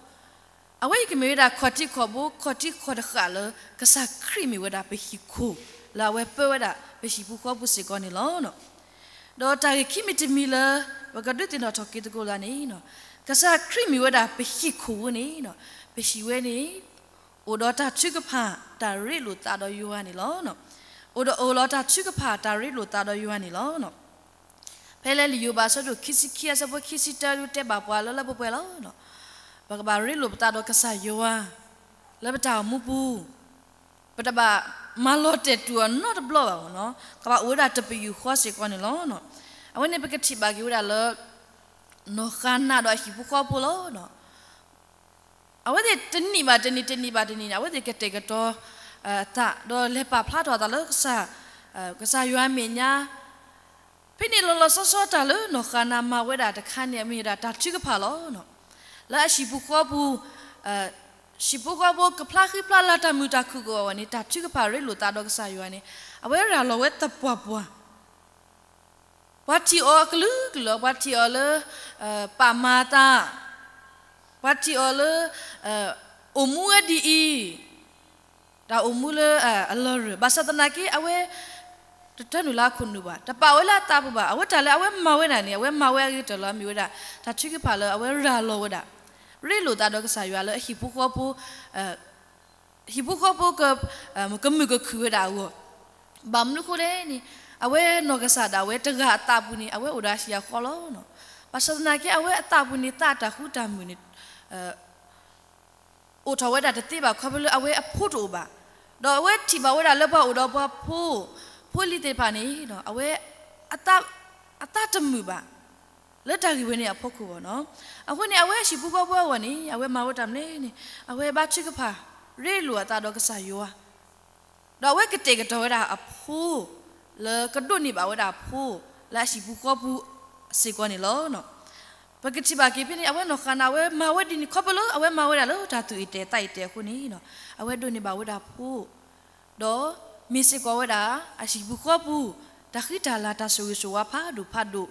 အဝဲအံၤကမ့ၢ်ဝဲဒၣ်ခီၣ်ထံးခီၣ်ဘိ ခီၣ်ထံးခီၣ်တဃာ်လၢ ကစၢ်ခရံာ်မ့ၢ်ဝဲဒၣ်ပဟံၣ်ခိၣ် လၢအဝဲပၢဝဲဒၣ်ပဟံၣ်ဖိဃီဖိစ့ၢ်ကီးန့ၣ်လီၤ. ဒီးတၢ်ဂ့ၢ်ခံမံၤတမံၤလၢ ပကဒုးသ့ၣ်နီၣ်ထီၣ်က့ၤသကိးသးန့ၣ် ကစၢ်ခရံာ်မ့ၢ်ဝဲဒၣ်ပဟံၣ်ခိၣ်ဝဲန့ၣ် ပဟံၣ်ဝဲန့ၣ် အိၣ်ဒီးတၢ်ထုကဖၣ်တၢ်ရ့လိာ်သးဒီးယွၤန့ၣ်လီၤ. အိၣ်ဒီးအိၣ်လီၤတၢ်ထုကဖၣ်တၢ်ရ့လိာ်သးဒီးယွၤန့ၣ်လီၤ. ဖဲလၢလံာ်ယိၤဘးအဆၢဒိၣ်ခံဆံခံအဆၢဖိခံဆံတၢဒုးတဲဘၣ်ပှၤလၢလၢပှဲၤပှဲၤလီၤ. ပကဘၣ်ရ့လိာ်ပသးဒီးကစၢ်ယွၤ လၢပတၢ်အိၣ်မူပူၤ, ပတဘၣ် မၤလီၤတဲာ်တူာ်အီၤနီတဘျီဘၣ်မ့ၢ်နီၤ, ကဘၣ်အိၣ်ဝဲဒၣ်တပယူာ်ဃီစ့ၢ်ကီးန့ၣ်လီၤ. အဝဲန့ၣ်ပကထံၣ်ဘၣ်က့ၤဝဲဒၣ်လၢ နီၢ်ဃါနၤဒီးအဟံၣ်ဖိဃီဖိလီၤ. အဝဲသ့ၣ်တနံၣ်ဘၣ်တနံၣ် တနံၣ်ဘၣ်တနံၣ်န့ၣ် အဝဲသ့ၣ်ကတဲာ်ကတီၤ သး ဒီးလဲၤပာ်ဖျါထီၣ်အသးလၢကစၢ် ကစၢ်ယွၤအမဲာ်ညါ ဖဲန့ၣ်လီၤလီၤဆီဆီတၢ်လၢနီၢ်ဃါနၤမၤဝဲဒၣ်တခါန့ၣ် မ့ၢ်ဝဲဒၣ်တၢ်ထုကဖၣ်လီၤ. လၢအဟံၣ်ဖိဃီဖိ ဟံၣ်ဖိဃီဖိကဖျါဃံဖျါလၤတၢ်မုာ်တၢ်ခုၣ်ကီၢ်အဂီၢ်န့ၣ် တၢ်ထုကဖၣ်ရ့လိာ်သးဒီးကစၢ်ယွၤန့ၣ် အဝဲရၤလီၤဝဲသပှၢ်ပှၢ် ပှၤထံၣ်အီၤအကလုာ်ကလုာ်လီၤ. ပှၤထံၣ်အီၤလၢ ပာ်မၤသး, ပှၤထံၣ်အီၤလၢ အိၣ်မူဝဲဒ်အံၤ, တၢ်အိၣ်မူလၢအလီၢ်ရၢၢ်, ဘၣ်ဆၣ်သနာ်က့ အဝဲ တတၢနုာ်လၢအခိၣ်နူာ်ဘၣ်, တပာ်ဝဲလၢအသးပူၤဘၣ်. အဝဲတၢ်လၢအဝဲမၤဝဲဒၣ်န့ၣ် အဝဲမၤဝဲအဂ့ၤကတၢၢ်လီၤ. မ့ၢ်ဝဲဒၣ် တၢ်ထုကဖၣ်လၢအဝဲရၤလီၤဝဲဒၣ် ရ့လိာ်သးဒီးကစၢ်ယွၤလၢအဟံၣ်ဖိဃီဖိ ဟံၣ်ဖိဃီဖိ ကမုာ်ကခုၣ်ဝဲဒၣ်အဂီၢ်, ဘၣ်မနုၤအဃိလဲၣ်န့ၣ် အဝဲနီၢ်ကစၢ်ဒၣ်ဝဲတဂၤအသးပူၤန့ၣ် အဝဲအိၣ်ဒီးအဟံၣ်အဃီလီၤ. ဘၣ်ဆၣ်သနာ်က့ အဝဲအသးပူၤန့ၣ် သးတၢ်ဃူတၢ်မုာ်န့ၣ် အိၣ်ထီၣ်ဝဲဒၣ်တသ့ဘၣ် ခီဖျိလၢအဝဲအဖိတအိၣ်ဘၣ်. ဒီးအဝဲထံၣ်ဘၣ်ဝဲဒၣ်လၢပှၤအိၣ်ဒီးပှၤဖိ ဖိလံၤသ့ၣ်တဖၣ်န့ၣ် အဝဲ အသးတမုာ်ဘၣ် လၢတၢ်ဂ့ၢ်ဝဲန့ၣ်အဖီခိၣ်ဘၣ်နီၤ. အဃိန့ၣ် အဝဲဟံၣ်ဖိဃီဖိအဂီၢ်န့ၣ် အဝဲမၤဝဲတၢ်မနုၤလဲၣ်န့ၣ် အဝဲဘါထုကဖၣ် ရ့လိာ်အသးဒီးကစၢ်ယွၤ ဒီးအဝဲကတဲာ်ကတီၤဝဲဒၣ်အဖိ လၢကဒိးန့ၢ်ဘၣ်ဝဲဒၣ်အဖိ လၢအဟံၣ်ဖိဃီဖိစ့ၢ်ကီးန့ၣ်လီၤ. ပကထံၣ်ဘၣ်က့ၤဖဲန့ၣ် အဝဲနီၢ်ဃါနၤ အဝဲမၤဝဲဒ်န့ၣ် ခီဖျိလၢအဝဲမၤဝဲဒၣ်လၢတၢ်သူၣ်အ့ၣ်တဲာ်သးအ့ၣ်တဲာ်အဃိန့ၣ် အဝဲဒိးန့ၢ်ဘၣ်ဝဲဒၣ်ဖိ ဒီးမ့ၢ်စ့ၢ်ကီးဝဲဒၣ် အဟံၣ်ဖိဃီဖိ တၢ်ဃံတၢ်လၤ တၢ်ဆိၣ်ဂ့ၤဆိၣ်ဝါဖးဒိၣ်ဖးဒိၣ်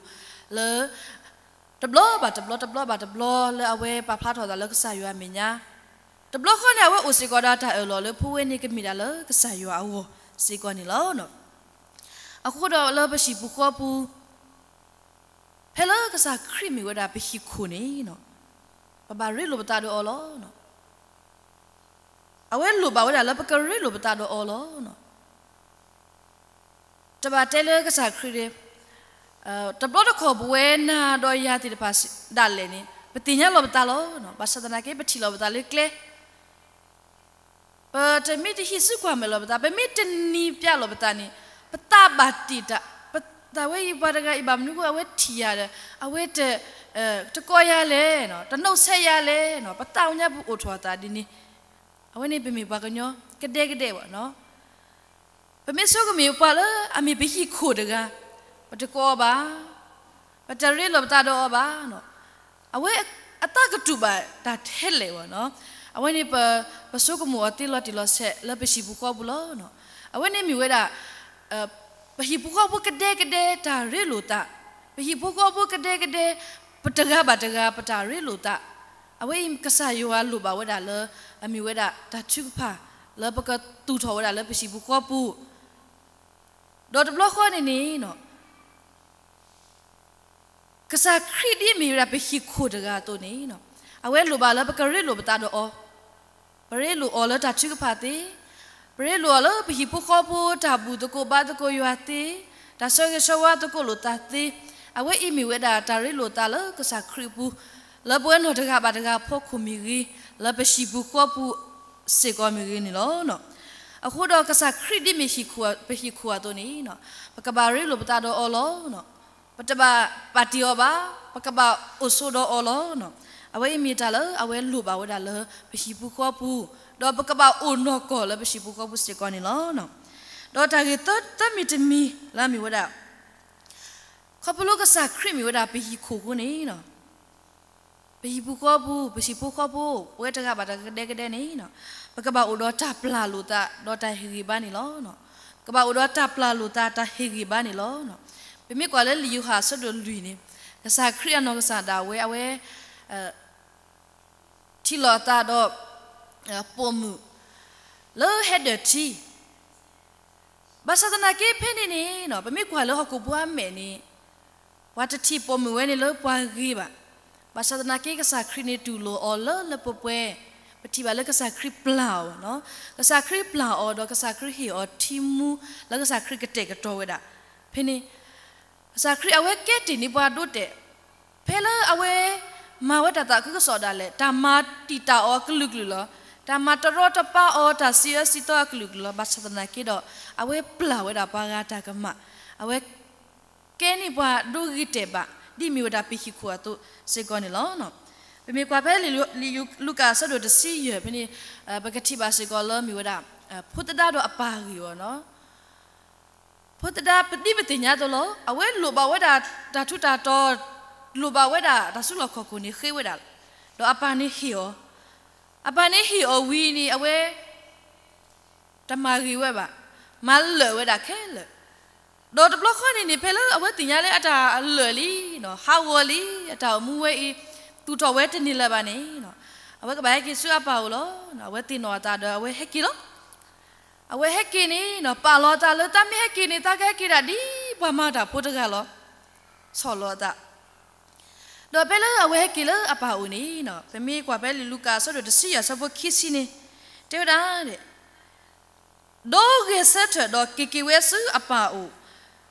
လၢ တဘျီဘၣ်တဘျီ တဘျီဘၣ်တဘျီ လၢအဝဲပာ်ဖျါထီၣ်သးလၢကစၢ်ယွၤအမဲာ်ညါ, တဘျီဃီန့ၣ် အဝဲအိၣ်စ့ၢ်ကီးဒီးတၢ်အၢၣ်လီၤလၢဖိဝဲန့ၣ်ကမ့ၢ်ဒၣ်လၢကစၢ်ယွၤအဂီၢ်စ့ၢ်ကီးန့ၣ်လီၤ. အဃိဒီးလၢပဟံၣ်ပူၤဃီပူၤ ဖဲလၢကစၢ်ခရံာ်မ့ၢ်ဝဲဒၣ်ပဟံၣ်ခိၣ်န့ၣ် ပဘၣ်ရ့လိာ်ပသးဒီးအီၤလီၤ. အဝဲလိၣ်ဘၣ်ဝဲဒၣ်လၢပကရ့လိာ်ပသးဒီးအီၤလီၤ. တဘၣ်တဲလၢကစၢ်ခရံာ်န့ၣ် တဘျီတခီၣ်ပဝဲနၤဒီးယၤသ့ၣ်တဖၣ်ဒၣ်လဲာ်န့ၣ် ပသ့ၣ်ညါလီၤပသးလီၤ. ဘၣ်ဆၣ်သနာ်က့ ပထံၣ်လီၤပသးလၢကျဲ ပတမ့ၢ်တဟံးစုကွၢ်မဲာ်လီၤပသး, ပမ့ၢ်တနံၤပျးလီၤပသးန့ၣ် ပသးဘၣ်တ့ၢ်တၢ်, ပသးဝဲအံၤပှၤတဂၤအံၤဘၣ်မနုၤအဃိ အဝဲထံၣ်ယၤဒီး အဝဲတ တကိးယၤလဲၣ်, တနီၣ်ဆဲးယၤလဲၣ်, ပသးညါပူၤအိၣ်ထီၣ်အသးဒ်န့ၣ်, အဝဲန့ၣ်ပမ့ၢ်ပှၤကညီကဒဲကဒဲဘၣ်နီၤ. ပမ့ၢ်ဆိကမိၣ်ပှၤလၢအမ့ၢ်ပဟံၣ်ခိၣ်တဂၤ, ပတကိးအီၤဘၣ်, ပတရ့လိာ်ပသးဒီးအီၤဘၣ်, အဝဲအသးကတူၢ်ဘၣ်တၢ်ထဲလဲၣ်ဘၣ်နီၤ. အဝဲန့ၣ်ပ ပဆိကမိၣ်အီၤသ့လီၤတံၢ်လီၤဆဲးလၢပဟံၣ်ပူၤဃီပူၤလီၤ. အဝဲန့ၣ်မ့ၢ်ဝဲဒၣ် ပဟံၣ်ပူၤဃီဖိကဒဲကဒဲတၢ်ရ့လိာ်သး, ပဟံၣ်ပူၤဃီဖိကဒဲကဒဲ ပတဂၤဘၣ်တဂၤပတၢ်ရ့လိာ်သး, အဝဲအံၤကစၢ်ယွၤလိၣ်ဘၣ်ဝဲဒၣ်လၢ အမ့ၢ်ဝဲဒၣ်တၢ်ထုကဖၣ် လၢပကသူၣ်ထီၣ်ဝဲဒၣ်လၢပဟံၣ်ပူၤဃီပူၤ, ဒီးတဘျီဃီန့ၣ်န့ၣ် ကစၢ်ခရံာ်ဒ်အမ့ၢ်ဝဲဒၣ်ပဟံၣ်ခိၣ်တဂၤအသိးန့ၣ်, အဝဲလိၣ်ဘၣ်လၢပကရ့လိာ်ပသးဒီးအီၤ, ပရ့လိာ်အီၤလၢတၢ်ထုကဖၣ်သ့, ပရ့လိာ်အီၤလၢပဟံၣ်ဖိဃီဖိတၢ်ဘူၣ်သကိးဘါသကိးယွၤသ့, တၢ်ဆၢဂ့ၤဆၢဝါသကိးလိာ်သးသ့, အဝဲအံၤမ့ၢ်ဝဲဒၣ်တၢ်ရ့လိာ်သးလၢကစၢ်ခရံာ်အပူၤ, လၢပဝဲနီၢ်တဂၤဘၣ်တဂၤဖီခိၣ်မ့ၢ်ဂ့ၤ, လၢပဟံၣ်ပူၤဃီပူၤစ့ၢ်ကီးမ့ၢ်ဂ့ၤန့ၣ်လီၤ. အဃိဒီးကစၢ်ခရံာ်ဒ်မ့ၢ်ဟံၣ်ခိၣ် ပဟံၣ်ခိၣ်အသိးန့ၣ်, ပကဘၣ်ရ့လိာ်ပသးဒီးအီၤလီၤ. ပတဘၣ်ပာ်တ့ၢ်အီၤဘၣ်, ပကဘၣ်အိၣ်ဆိးဒီးအီၤလီၤ. အဝဲအံၤမ့ၢ်တၢ်လၢအဝဲလိၣ်ဘၣ်ဝဲဒၣ်လၢပဟံၣ်ပူၤဃီပူၤ, ဒီးပကဘၣ်အိၣ်နီၢ်ကီၢ်လၢပဟံၣ်ပူၤဃီပူၤစ့ၢ်ကီးန့ၣ်လီၤ. ဒီးတၢ်ဂ့ၢ်သၢမံၤတမံၤလၢအမ့ၢ်ဝဲဒၣ် ခီဖျိကစၢ်ခရံာ်မ့ၢ်ဝဲဒၣ်ပဟံၣ်ခိၣ်အဃိန့ၣ်, ပဟံၣ်ပူၤဃီပူၤ ပဟံၣ်ဖိဃီဖိ ပဝဲတဂၤဘၣ်တဂၤကဒဲကဒဲန့ၣ်, ပကဘၣ်အိၣ်ဒီးတၢ်ပျၢ်လိာ်သးဒီးတၢ်ဟ့ၣ်ဂံၢ်ဘါန့ၣ်လီၤ. ကဘၣ်အိၣ်ဒီးတၢ်ပျၢ်လိာ်သးတၢ်ဟ့ၣ်ဂံၢ်ဘါန့ၣ်လီၤ. ပမ့ၢ်ကွၢ်လၢလံာ်ယိၤဟၣ်အဆၢဒိၣ်လွံၢ်န့ၣ်, ကစၢ်ခရံာ်အနီၢ်ကစၢ်ဒၣ်ဝဲ အဝဲ ထံၣ်လိာ်အသးဒီး ပိာ်မုၣ် လၢဟဲဒၢးထံ, ဘၣ်ဆၣ်သနာ်က့ဖဲန့ၣ်န့ၣ် ပမ့ၢ်ကွၢ်လၢဟီၣ်ခိၣ်ဖိအမဲာ်န့ၣ်, ပှၤတထံၣ်ပိာ်မုၣ်ဝဲန့ၣ်လၢပှၤဂ့ၤဘၣ်. ဘၣ်ဆၣ်သနာ်က့ ကစၢ်ခရံာ်န့ၣ်တူၢ်လိာ်အီၤလၢလၢပှဲၤပှဲၤ, ပထံၣ်ဘၣ်လၢကစၢ်ခရံာ်ပျၢ်အီၤ, ကစၢ်ခရံာ်ပျၢ်အီၤဒီးကစၢ်ခရံာ်ဟ့ၣ်အီၤထံမူ လၢကစၢ်ခရံာ်ကတဲာ်ကတီၤဝဲဒၣ်, ဖဲန့ၣ် ကစၢ်ခရံာ်အဝဲကဲတ့ၢ်န့ၢ်ပှၤဒိးတဲာ်, ဖဲလၢအဝဲ မၤဝဲတၢ်သးခုကစီၣ်ဒၣ်လဲာ် တၢ်မၤတံာ်တာ်အီၤကလုာ်ကလုာ်လီၤ. တၢ်မၤတရီတပါအီၤ တၢ်စံးအၢစံးသီအကလုာ်ကလုာ်လီၤ. ဘၣ်ဆၣ်သနာ်က့ဒီး အဝဲပျၢ်ဝဲဒၣ်ပှၤဂၤတၢ်ကမၣ်, အဝဲ ကဲန့ၢ်ပှၤဒိဂ့ၤတဲာ်ဘၣ် ဒ်မ့ၢ်ဝဲဒၣ်ပဟံၣ်ခိၣ်အသိးစ့ၢ်ကီးန့ၣ်လီၤ. ပမ့ၢ်ကွၢ်ဖဲလံာ်လူၤကၣ်အဆၢဒိၣ်တဆံယဲၢ်ဖဲန့ၣ်, ပကထံၣ်ဘၣ်စ့ၢ်ကီးလၢမ့ၢ်ဝဲဒၣ် ဖိသဒါဒီးအပၢ်အဂ့ၢ်အီၤနီၤ. ဖိသဒါဒ်ပသ့ၣ်ညါအသိးလီၤ. အဝဲလိၣ်ဘၣ်ဝဲဒၣ်တၢ်ထူးတၢ်တီၤ, လိၣ်ဘၣ်ဝဲဒၣ်တၢ်စုလီၢ်ခီၣ်ခိၣ်န့ၣ်ဃ့ဝဲဒၣ်, ဒီးအပၢ်န့ၣ်ဟ့ၣ်အီၤ, အပၢ်န့ၣ်ဟ့ၣ်အီၤဝံၤန့ၣ် အဝဲ တမၤဂ့ၤဝဲဘၣ်, မၤလၢာ်ဝဲဒၣ်ခဲလၢာ်, ဒီးတဘျီဃီန့ၣ်န့ၣ် ဖဲလၢအဝဲသ့ၣ်ညါလၢအတၢ်လၢာ်လံ, ဟးဂီၤလံ, အတၢ်အိၣ်မူဝဲအံၤ သူၣ်ထီၣ်ဝဲတန့ၢ်လၢၤဘၣ်န့ၣ်, အဝဲကဘၣ်ဟဲက့ၤဆူအပၢ်အိၣ်လီၤ. အဝဲသ့ၣ်နီၣ်အသးဒီးအဝဲဟဲက့ၤလီၤ. အဝဲဟဲက့ၤန့ၣ် ပာ်လီၤအသးလၢသးမ့ၢ်ဟဲက့ၤန့ၣ် သးကဟဲက့ၤဒၣ်ဒ်ပှၤမၤတၢ်ဖိတဂၤလီၤ. ဆီၣ်လီၤအသး ဒီးဖဲလၢအဝဲဟဲက့ၤလၢအပၢ်အိၣ်န့ၣ်, ပမ့ၢ်ကွၢ်ဖဲလံာ်လူၤကၣ်အဆၢဒိၣ်တဆံယဲၢ်အဆၢဖိခံဆံန့ၣ်, တဲဝဲဒၣ်, ဒီးဂဲၤဆၢထၢၣ်ဒီးက့ၤက့ၤဝဲဆူအပၢ်အိၣ်,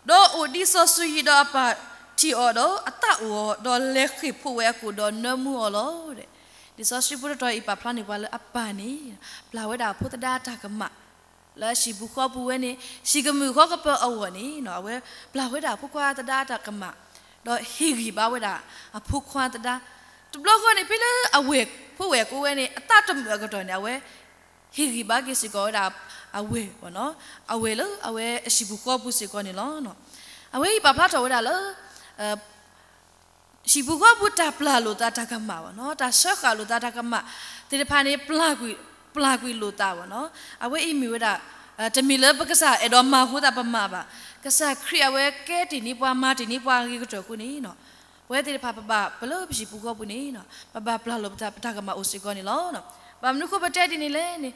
ဒီးအိၣ်ဒ်စီၤစုၤယံၤဒီးအပၢ်ထံၣ်အီၤဒီး အသးအိၣ်အီၤ, ဒီးလဲၤဃ့ၢ်ဖှိၣ်ဝဲအကိာ်ဒီးနၢမူအီၤလီၤ. လံာ်စီဆှံဖိတတီၤအံၤပာ်ဖျါန့ၢ်ပှၤလၢအပၢ်န့ၣ် ပျၢ်ဝဲဒၣ်ဖိသဒါတၢ်ကမၣ် လၢအဟံၣ်ပူၤဃီပူၤဝဲန့ၣ် ဟံၣ်ကမုာ်ဃီကပၢၤအဂီၢ်န့ၣ် အဝဲပျၢ်ဝဲဒၣ်အဖိခွါသဒါတၢ်ကမၣ်, ဒီးဟ့ၣ်ဂံၢ်ဘါဝဲဒၣ်အဖိခွါသဒါ. တဘျီဃီန့ၣ် ဖဲလၢအဝဲၢ်ဖိဝဲၢ်ကိးဝဲန့ၣ် အသးတမုာ်အကတီၢ်န့ၣ် အဝဲဟ့ၣ်ဂံၢ်ဘါက့ၤစ့ၢ်ကီးဝဲဒၣ်အဝဲၢ်, အဝဲၢ်လၢအဝဲအဟံၣ်ပူၤဃီပူၤစ့ၢ်ကီးန့ၣ်လီၤ. အဝဲအံၤပာ်ဖျါထီၣ်ဝဲဒၣ်လၢ ဟံၣ်ပူၤဃီပူၤတၢ်ပျၢ်လိာ်သးတၢ်ကမၣ်ဘၣ်နီၤ, တၢ်ဆှၢဃာ်လိာ်သးတၢ်ကမၣ်သ့ၣ်တဖၣ်န့ၣ် ပျၢ်ကွံာ်လိာ်သးဘၣ်နီၤ. အဝဲအံၤမ့ၢ်ဝဲဒၣ် တမ့ၢ်လၢပကစၢ်အဲၣ်ဒိးမၤဃိသးပမၤဘၣ်. ကစၢ်ခရံာ်အဝဲကဲတ့ၢ်န့ၢ်ပှၤ မၤတ့ၢ်န့ၢ်ပှၤအဂ့ၤကတၢၢ်အဃိန့ၣ်, ပဝဲသ့ၣ်တဖၣ်ပဘၣ်ပလၢပဟံၣ်ပူၤဃီပူၤန့ၣ် ပဘၣ်ပျၢ်လိာ်ပသးပတၢ်ကမၣ်အိၣ်စ့ၢ်ကီးန့ၣ်လီၤ. ဘၣ်မနုၤဃိပတဲဒ်န့ၣ်လဲၣ်န့ၣ်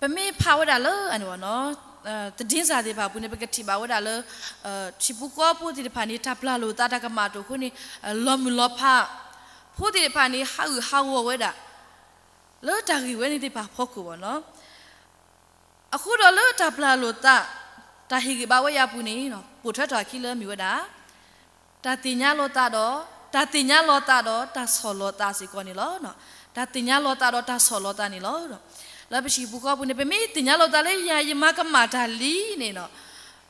ပမ့ၢ်ဖးဝဲဒၣ်လၢ သဒ့စၢ်သ့ၣ်တဖၣ်အပူၤန့ၣ် ပကထံၣ်ဘၣ်ဝဲဒၣ်လၢ ဟံၣ်ပူၤဃီဖိသ့ၣ်တဖၣ်န့ၣ် တၢ်ပျၢ်လိာ်သးတၢ်ကမၣ်အတီၢ်အဃိန့ၣ် လီၤမုၢ်လီၤဖး, ဖိသ့ၣ်တဖၣ်န့ၣ် ဟးဂူာ်ဟးဂီၤဝဲဒၣ် လၢတၢ်ဂ့ၢ်ဝဲန့ၣ်သ့ၣ်တဖၣ်အဖီခိၣ်ဘၣ်နီၤ. အဃိဒီးလၢတၢ်ပျၢ်လိာ်သး တၢ်ဟ့ၣ်ဂံၢ်ဘါဝဲအံၤအပူၤန့ၣ် ပိာ်ထွဲထီၣ်အခံလၢမ့ၢ်ဝဲဒၣ် တၢ်သ့ၣ်ညါလီၤသးဒီး တၢ်သ့ၣ်ညါလီၤသးဒီးတၢ်ဆီၣ်လီၤသးစ့ၢ်ကီးန့ၣ်လီၤ. တၢ်သ့ၣ်ညါလီၤသးဒီးတၢ်ဆီၣ်လီၤသးန့ၣ်လီၤ. လၢပဟံၣ်ပူၤဃီပူၤန့ၣ် ပမ့ၢ်သ့ၣ်ညါလီၤသးလၢယၤယမၤကမၣ်တၢ်လံန့ၣ်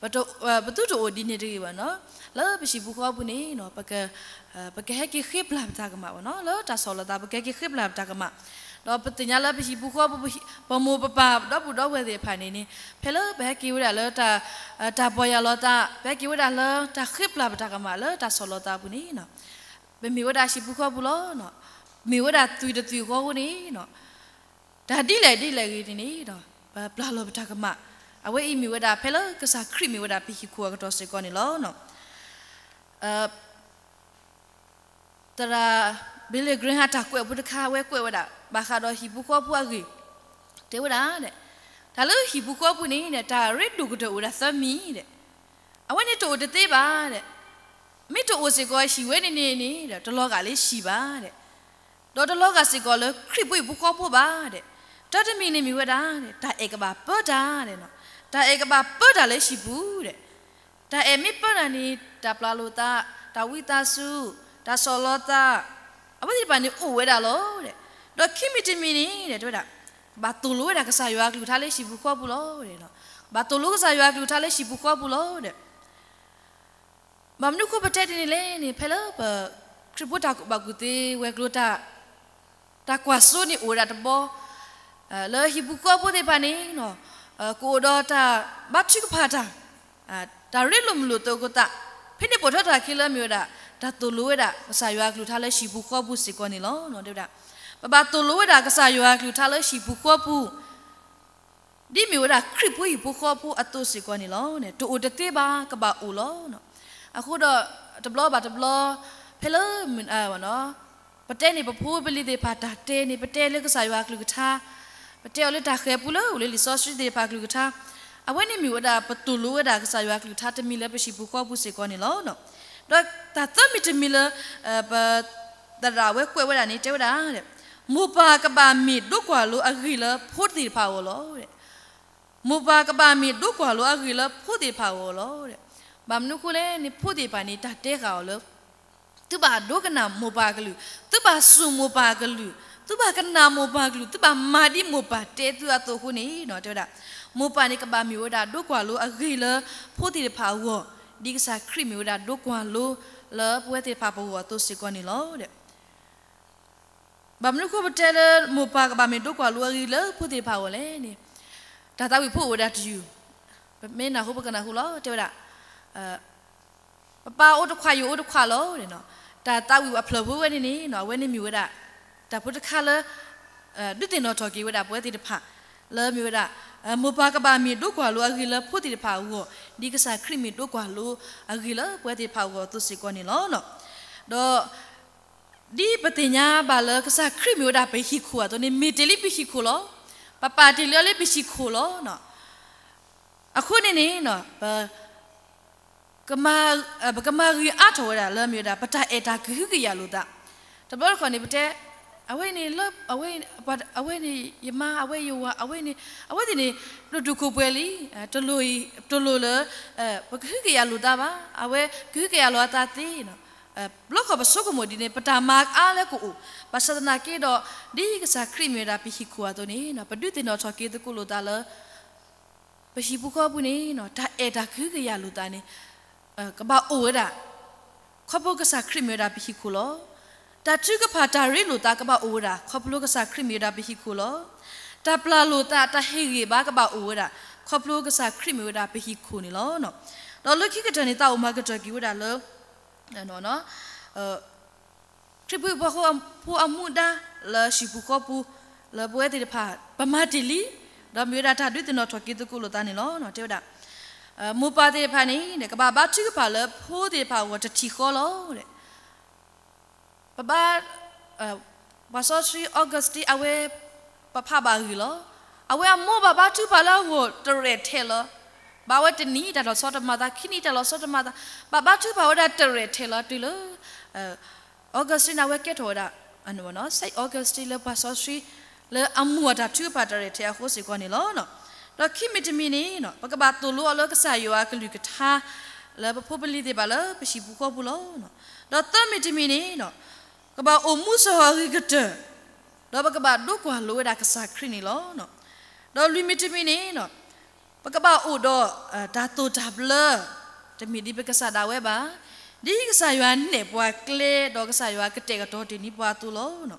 ပသုတအိၣ်ဒ်န့ၣ်တဂ့ၤဘၣ်နီၤ. လၢပဟံၣ်ပူၤဃီပူၤန့ၣ် ပကဟဲက့ၤဃ့ပျၢ်ပတၢ်ကမၣ်ဘၣ်နီၤ, လၢတၢ်ဆီၣ်လီၤသး ပကဟဲက့ၤဃ့ပျၢ်ပတၢ်ကမၣ်, ဒီးပသ့ၣ်ညါလၢပဟံၣ်ပူၤဃီပူၤ ပမိၢ်ပပၢ်ဒီပုၢ်ဒီဝဲၢ်သ့ၣ်တဖၣ်န့ၣ်န့ၣ် ဖဲလၢပဟဲက့ၤဝဲဒၣ်လၢ တၢ်ပီၢ်ယၢ်လီၤသး ပဟဲက့ၤဝဲဒၣ်လၢတၢ်ဃ့ပျၢ်ပတၢ်ကမၣ်လၢတၢ်ဆီၣ်လီၤသးအပူၤန့ၣ် ပမ့ၢ်ဝဲဒၣ်ဟံၣ်ပူၤဃီပူၤလီၤ. မ့ၢ်ဝဲဒၣ်သွံၣ်တသွံၣ်အဃီအဃိန့ၣ် တၢ်ဒ်လဲၣ်ဒ်လဲၣ်ဂ့ၤန့ၣ်န့ၣ် ပပျၢ်လီၤပတၢ်ကမၣ်, အဝဲအံၤမ့ၢ်ဝဲဒၣ်ဖဲလၢကစၢ်ခရံာ်မ့ၢ်ဝဲဒၣ်ပဟံၣ်ခိၣ်အကတီၢ်စ့ၢ်ကီးန့ၣ်လီၤ. သရၣ် Billy Graham တၢ်ကွဲးဖိတခါ အဝဲကွဲးဝဲဒၣ် ဘၣ်ဃးဒီးဟံၣ်ပူၤဃီပူၤအဂ့ၢ် တဲဝဲဒၣ် တၢ်လၢဟံၣ်ပူၤဃီပူၤန့ၣ် တၢ်ရ့ဒိၣ်ကတၢၢ်အိၣ်ဝဲဒၣ်သၢမံၤ, အဝဲန့ၣ်တအိၣ်တသ့ဘၣ်, မ့ၢ်တအိၣ်စ့ၢ်ကီးဟံၣ်ဝဲန့ၣ်န့ၣ်န့ၣ် တလီၤဂာ်လၢဟံၣ်ဘၣ်, ဒီးတလီၤဂာ်စ့ၢ်ကီးလၢခရံာ်ဖိဟံၣ်ဖိဃီဖိဘၣ်, တၢ်တမံၤန့ၣ်မ့ၢ်ဝဲဒၣ် တၢ်အဲၣ်ကဘၣ်ပၢတၢ်, တၢ်အဲၣ်ကဘၣ်ပၢတၢ်လၢဟံၣ်ပူၤ, တၢ်အဲၣ်မ့ၢ်ပၢတၢ်န့ၣ် တၢ်ပျၢ်လိာ်သး, တၢ်ဝံသးစူၤ, တၢ်ဆီၣ်လီၤသး, အဝဲသ့ၣ်တဖၣ်န့ၣ်အိၣ်ဝဲဒၣ်လီၤ. ဒီးခံမံၤတမံၤန့ၣ် တဲဝဲဒၣ် ကဘၣ်သိၣ်လိဝဲဒၣ်ကစၢ်ယွၤအကလုၢ်ကထါလၢဟံၣ်ပူၤဃီပူၤလီၤ. ကဘၣ်သိၣ်လိကစၢ်ယွၤအကလုၢ်ကထါလၢဟံၣ်ပူၤဃီပူၤလီၤ. ဘၣ်မနုၤအဃိပတဲဒ်န့ၣ်လဲၣ်န့ၣ် ဖဲလၢပခရံာ်ဖိတၢ်ကူၣ်ဘၣ်ကူၣ်သ့ဝဲၤကျိၤ တၢ်ကွၢ်စိန့ၣ်အိၣ်ဝဲဒၣ်တဘျီ, လၢဟံၣ်ပူၤဃီဖိသ့ၣ်တဖၣ်န့ၣ် ကအိၣ်ဒီးတၢ်ဘါထုကဖၣ်တၢ်, တၢ်ရ့လိာ်မုာ်လိာ်သကိးသး, ဖဲန့ၣ်ပိာ်ထွဲထီၣ်အခံလၢမ့ၢ်ဝဲဒၣ် တၢ်သိၣ်လိဝဲဒၣ်ကစၢ်ယွၤအကလုၢ်ကထါလၢဟံၣ်ပူၤဃီပူၤစ့ၢ်ကီးန့ၣ်လီၤ. တဲဝဲဒၣ် ပဘၣ်သိၣ်လိဝဲဒၣ်ကစၢ်ယွၤအကလုၢ်ကထါလၢဟံၣ်ပူၤဃီပူၤ ဒ်မ့ၢ်ဝဲဒၣ်ခရံာ်ဖိဟံၣ်ဖိဃီဖိအသိးစ့ၢ်ကီးန့ၣ်လီၤ. တအိၣ်တသ့ဘၣ် ကဘၣ်အိၣ်လီၤ. အဃိဒီး တဘျီဘၣ်တဘျီ ဖဲလၢ ပတဲန့ၢ်ပဖိပလံၤသ့ၣ်တဖၣ်တၢ်တဲန့ၣ် ပတဲလၢကစၢ်ယွၤအကလုၢ်ကထါ, ပတဲအီၤလၢတၢ်ဃဲၤပူၤလၢအိၣ်လၢလံာ်စီဆှံသ့ၣ်တဖၣ်အကလုၢ်ကထါ, အဝဲန့ၣ်မ့ၢ်ဝဲဒၣ်ပသိၣ်လိဝဲဒၣ်ကစၢ်ယွၤအကလုၢ်ကထါတမံၤလၢပဟံၣ်ပူၤဃီပူၤစ့ၢ်ကီးန့ၣ်လီၤ. ဒီးတၢ်သၢမံၤတမံၤလၢ ပ သရၣ်ဝဲကွဲးဝဲဒၣ်န့ၣ် တဲဝဲဒၣ် မိၢ်ပၢ်ကဘၣ်မ့ၢ်ဒိကွၢ်လိအဂ့ၢ်လၢဖိသ့ၣ်တဖၣ်အဂီၢ်လီၤ. မိၢ်ပၢ်ကဘၣ်မ့ၢ်ဒိကွၢ်လိအဂ့ၢ်လၢဖိသ့ၣ်တဖၣ်အဂီၢ်လီၤ. ဘၣ်မနုၤအဃိလဲၣ်န့ၣ် ဖိသ့ၣ်တဖၣ်န့ၣ် တၢ်တဲဃာ်အီၤလၢ သုဘၣ်ဒိကနၣ်မိၢ်ပၢ်အကလုၢ်, သုဘၣ်စူၢ်မိၢ်ပၢ်အကလုၢ်, သုဘၣ်ကနၣ်မိၢ်ပၢ်ကလုၢ်, သုဘၣ်မၤဒ်မိၢ်ပၢ်တဲသုအသိးအဃိန့ၣ် တဲဝဲဒၣ်, မိၢ်ပၢ်န့ၣ်ကဘၣ်မ့ၢ်ဝဲဒၣ်ဒိကွၢ်လိအဂ့ၤလၢဖိသ့ၣ်တဖၣ်အဂီၢ်, ဒ်ကစၢ်ခရံာ်မ့ၢ်ဝဲဒၣ်ဒိကွၢ်လိလၢပဝဲသ့ၣ်တဖၣ်ပဂီၢ်အသိးစ့ၢ်ကီးန့ၣ်လီၤ. ဘၣ်မနုၤအဃိပတဲလၢမိၢ်ပၢ်ကဘၣ်မ့ၢ်ဒိကွၢ်လိအဂ့ၤလၢဖိသ့ၣ်တဖၣ်အဂီၢ်လဲၣ်န့ၣ်, တၢ်သးဝံၣ်ဖိအိၣ်ဝဲဒၣ်တယုၢ်, ပမ့ၢ်နၢ်ဟူပကနၢ်ဟူလီၤ, တဲဝဲဒၣ် ပပၢ်အိၣ်တခွး ယအိၣ်တခွးလီၤ. တၢ်သးဝံၣ်အဖျၢၣ်ဖိဝဲန့ၣ်န့ၣ် အဝဲန့ၣ်မ့ၢ်ဝဲဒၣ် တၢ်ဖိတခါလၢ ဒုးသ့ၣ်နီၣ်ထီၣ်က့ၤဝဲဒၣ်ပဝဲသ့ၣ်တဖၣ် လၢမ့ၢ်ဝဲဒၣ် မိၢ်ပၢ်ကဘၣ်မ့ၢ်ဒိကွၢ်လိအဂ့ၤလၢဖိသ့ၣ်တဖၣ်အဂီၢ်, ဒ်ကစၢ်ခရံာ်မ့ၢ်ဒိကွၢ်လိအဂ့ၤလၢပဝဲသ့ၣ်တဖၣ်အဂီၢ်အသိးစ့ၢ်ကီးန့ၣ်လီၤ. ဒီး ဒ်ပသ့ၣ်ညါဘၣ်လၢကစၢ်ခရံာ်မ့ၢ်ဝဲဒၣ်ပဟံၣ်ခိၣ်အသိးန့ၣ် မ့ၢ်တ့ၢ်လံပဟံၣ်ခိၣ်လီၤ. ပပာ်တ့ၢ်လံအီၤလၢပဟံၣ်ခိၣ်လီၤ. အဃိန့ၣ်န့ၣ် ပကမၤဂ့ၤအါထီၣ်ဝဲဒၣ်လၢမ့ၢ်ဝဲဒၣ် ပတၢ်အဲၣ်တၢ်ကဟုကယာ်လိာ်သး, တဘျီတခီၣ်န့ၣ် ပတဲ အဝဲန့ၣ်လၢ အဝဲ အဝဲန့ၣ်ယမါ အဝဲယဝၤ အဝဲန့ၣ် အဝဲသ့ၣ်န့ၣ် ဒိၣ်တုာ်ခိၣ်ပှဲၤလံ, တလိၣ်အံၤ တလိၣ်လၢ ပကဟုကယာ်လိာ်သးဘၣ်, အဝဲကဟုကယာ်လီၤအသးသ့, ဘျီခီၣ်ပဆိကမိၣ်ဒ်န့ၣ် ပတၢ်မၤအါလၢကအိၣ်, ဘၣ်ဆၣ်သနာ်က့ဒီး ဒ်ကစၢ်ခရံာ်မ့ၢ်ဝဲဒၣ်ပဟံၣ်ခိၣ်အသိးန့ၣ် ပဒုးသ့ၣ်နီၣ်ထီၣ်က့ၤသကိးလိာ်သးလၢ ပဟံၣ်ပူၤဃီပူၤန့ၣ် တၢ်အဲၣ်တၢ်ကဟုကယာ်လိာ်သးန့ၣ် ကဘၣ်အိၣ်ဝဲဒၣ် ခီဖျိကစၢ်ခရံာ်မ့ၢ်ဝဲဒၣ်ပဟံၣ်ခိၣ်လီၤ. တၢ်ထုကဖၣ်တၢ်ရ့လိာ်သးကဘၣ်အိၣ်ဝဲဒၣ် ခီဖျိကစၢ်ခရံာ်မ့ၢ်ဝဲဒၣ်ပဟံၣ်ခိၣ်လီၤ. တၢ်ပျၢ်လိာ်သး တၢ်ဟ့ၣ်ဂံၢ်ဘါကဘၣ်အိၣ်ဝဲဒၣ် ခီဖျိကစၢ်ခရံာ်မ့ၢ်ဝဲဒၣ်ပဟံၣ်ခိၣ်န့ၣ်လီၤ. ဒီးလၢခံကတၢၢ်န့ၣ် သးအိၣ်မၤကတၢၢ်က့ၤဝဲဒၣ်လၢ ခရံာ်ဖိဟံၣ်ဖိဃီဖိအမူဒါ လၢဟံၣ်ပူၤဃီပူၤ လၢပဝဲသ့ၣ်တဖၣ် ပမၤတ့ၢ်လံ, ဒီးမ့ၢ်ဝဲဒၣ်တၢ်ဒုးသ့ၣ်နီၣ်ထီၣ်က့ၤသကိးလိာ်သးန့ၣ်လီၤ. တဲဝဲဒၣ် မိၢ်ပၢ်သ့ၣ်တဖၣ်န့ၣ် ကဘၣ်ဘါထုကဖၣ်လၢဖိသ့ၣ်တဖၣ်အဂီၢ်တထံၣ်ဃီလီၤ. ပဘါ ပှၤစီဆှံ Augustine အဝဲ ပဖးဘၣ်အဂ့ၢ်လီၤ. အဝဲအမိၢ်ဘၣ်ဘါထုကဖၣ်လၢအဂီၢ်တရဲၣ်ထဲလီၤ. ဘၣ်ဝဲတနံၤတၢ်လီၤဆီတမၤသး ခံနံၤတၢ်လီၤဆီတမၤသး, ဘၣ်ဘါထုကဖၣ်ဝဲဒၣ်တရဲၣ်ထဲလီၤတုၤလၢ Augustine န့ၣ် အဝဲကဲထီၣ်ဝဲဒၣ် Saint Augustine လၢပှၤစီဆှံ လၢအမိၢ်အတၢ်ထုကဖၣ်တရဲၣ်ထဲအဃိစ့ၢ်ကီးန့ၣ်လီၤ. ဒီးခံမံၤတမံၤန့ၣ် ပကဘၣ်သိၣ်လိအီၤလၢကစၢ်ယွၤအကလုၢ်ကထါ လၢပဖိပလံၤသ့ၣ်တဖၣ်လၢပဟံၣ်ပူၤဃီပူၤလီၤ. ဒီးသၢမံၤတမံၤန့ၣ် ကဘၣ်အိၣ်မူစီၤအဂ့ၤကတၢၢ်, ဒီးပကဘၣ်ဒိကွၢ်လိာ်ဝဲဒၣ်ကစၢ်ခရံာ်န့ၣ်လီၤ. ဒီးလွံၢ်မံၤတမံၤန့ၣ် ပကဘၣ်အိၣ်ဒီး တၢ်သိၣ်တၢ်ဘျၢ, တမ့ၢ်ဒ်ပကစၢ်ဒၣ်ဝဲဘၣ်, ဒ်ကစၢ်ယွၤနဲၣ်ပှၤကျဲ ဒီးကစၢ်ယွၤကတဲာ်ကတီၤတ့ၢ်န့ၢ်ပှၤအသိးလီၤ.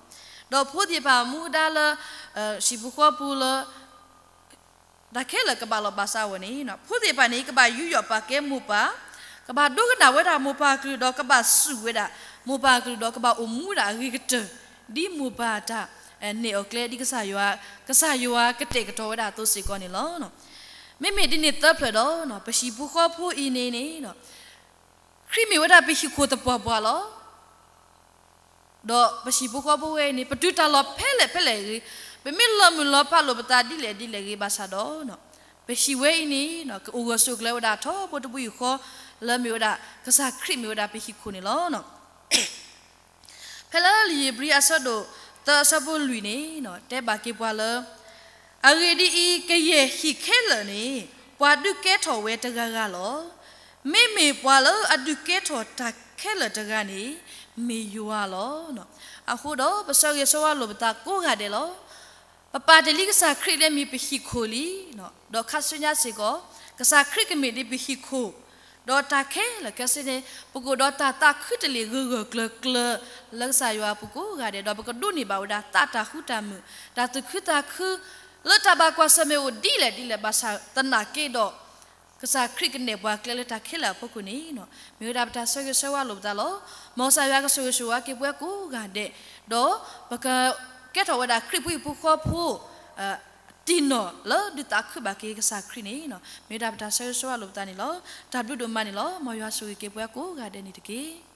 ဒီးဖိသ့ၣ်တဖၣ်မူဒါလၢ ဟံၣ်ပူၤဃီပူၤလၢ တၢ်ခဲလၢာ်ကဘၣ်လီၤဘၣ်စးဝဲန့ၣ် ဖိသ့ၣ်တဖၣ်န့ၣ် ကဘၣ်ယူးယီၣ်ပာ်ကဲမိၢ်ပၢ်, ကဘၣ်ဒိကနၣ်ဝဲဒၣ်မိၢ်ပၢ်ကလုၢ် ဒီးကဘၣ်စူၢ်ဝဲဒၣ်မိၢ်ပၢ်ကလုၢ် ဒီးကဘၣ်အိၣ်မူဒၣ်အဂ့ၤကတၢၢ် ဒ်မိၢ်ပၢ်တၢ်နဲၣ်အီၤကျဲ ဒ်ကစၢ်ယွၤ ကစၢ်ယွၤကတဲာ်ကတီၤဝဲဒၣ်အသိးစ့ၢ်ကီးန့ၣ်လီၤ. မ့မ့ၢ်ဒ်န့ၣ်သၢဖျၢၣ်ဒီး ပဟံၣ်ပူၤဃီဖိအံၤန့ၣ်န့ၣ် ခရံာ်မ့ၢ်ဝဲဒၣ်ပဟံၣ်ခိၣ်သပှၢ်ပှၢ်လီၤ. ဒီးပဟံၣ်ဖိဃီဖိဝဲအံၤန့ၣ် ပတုၤတၢ်လီၢ်ဖဲလဲၣ်ဖဲလဲၣ်ဂ့ၤ, ပမ့ၢ်လီၤမုၢ်လီၤဖးလိာ်ပသးဒ်လဲၣ်ဒ်လဲၣ်ဂ့ၤဘၣ်ဆၣ်ဒီး ပဟံၣ်ဝဲအံၤန့ၣ် ကအိၣ်ဂၢၢ်ဆိးကျၢၤဝဲဒၣ်ထီဘိတဘိယူၢ်ဃီ လၢမ့ၢ်ဝဲဒၣ် ကစၢ်ခရံာ်မ့ၢ်ဝဲဒၣ်ပဟံၣ်ခိၣ်န့ၣ်လီၤ. ဖဲလၢလံာ်ဧ့ၤဘြံၤအဆၢဒိၣ်သၢအဆၢဖိလွံၢ်န့ၣ် တဲဘၣ်က့ၤပှၤလၢ အဂ့ၢ်ဒ်အံၤ, ကယဲၢ်ဟံၣ်ခဲလၢာ်န့ၣ် ပှၤဒုးကဲထီၣ်ဝဲတဂၤဂၤလီၤ. မ့မ့ၢ်ပှၤလၢအဒုးကဲထီၣ်တၢ်ခဲလၢာ်တဂၤန့ၣ် မ့ၢ်ယွၤလီၤ. အဃိဒီးပဆၢဂ့ၤဆၢဝါလိာ်ပသးကိးဂၤဒဲးလီၤ. ပပာ်တ့ၢ်လံကစၢ်ခရံာ်လၢမ့ၢ်ပဟံၣ်ခိၣ်လံ, ဒီးခါဆူညါစ့ၢ်ကီး ကစၢ်ခရံာ်ကမ့ၢ်ဒ်ပဟံၣ်ခိၣ်, ဒီးတၢ်ခဲလၢာ်ခဲဆ့န့ၣ် ပကအိၣ်ဒီးတၢ်သးခုတလ့ၢ်ဂၢၢ်ဂၢၢ်ကျၢၤကျၢၤ လၢကစၢ်ယွၤအပူၤကိးဂၤဒဲး, ဒီးပကဒိးန့ၢ်ဘၣ်ဝဲဒၣ်သးတၢ်ဃူတၢ်မုာ်, တၢ်သူၣ်ခုသးခု, လၢတၢ်ဘၣ်ကွၢ်ဆၢၣ်မဲာ်အိၣ်ဒ်လဲၣ်ဒ်လဲၣ်ဘၣ်ဆၣ်သနာ်က့ဒီး ကစၢ်ခရံာ်ကနဲၣ်ပှၤကျဲလၢတၢ်ခဲလၢာ်အဖီခိၣ်န့ၣ် မ့ၢ်ဝဲဒၣ်ပတၢ်ဆၢဂ့ၤဆၢဝါလိာ်ပသးလီၤ. မ်ကစၢ်ယွၤကဆိၣ်ဂ့ၤဆိၣ်ဝါက့ၤပှၤကိးဂၤဒဲး, ဒီးပကကဲထီၣ်ဝဲဒၣ်ခရံာ်ဖိဟံၣ်ဖိဃီဖိ တံၢ်နီၢ်လၢဒုးသးခုဘၣ်က့ၤကစၢ်ခရံာ်န့ၣ် မ့ၢ်ဝဲဒၣ်ပတၢ်ဆၢဂ့ၤဆၢဝါလိာ်ပသးန့ၣ်လီၤ. တၢ်ဘျုးဒိၣ်မးန့ၣ်လီၤ. မ်ယွၤဆိၣ်ဂ့ၤက့ၤပှၤကိးဂၤဒဲးန့ၣ်တက့ၢ်.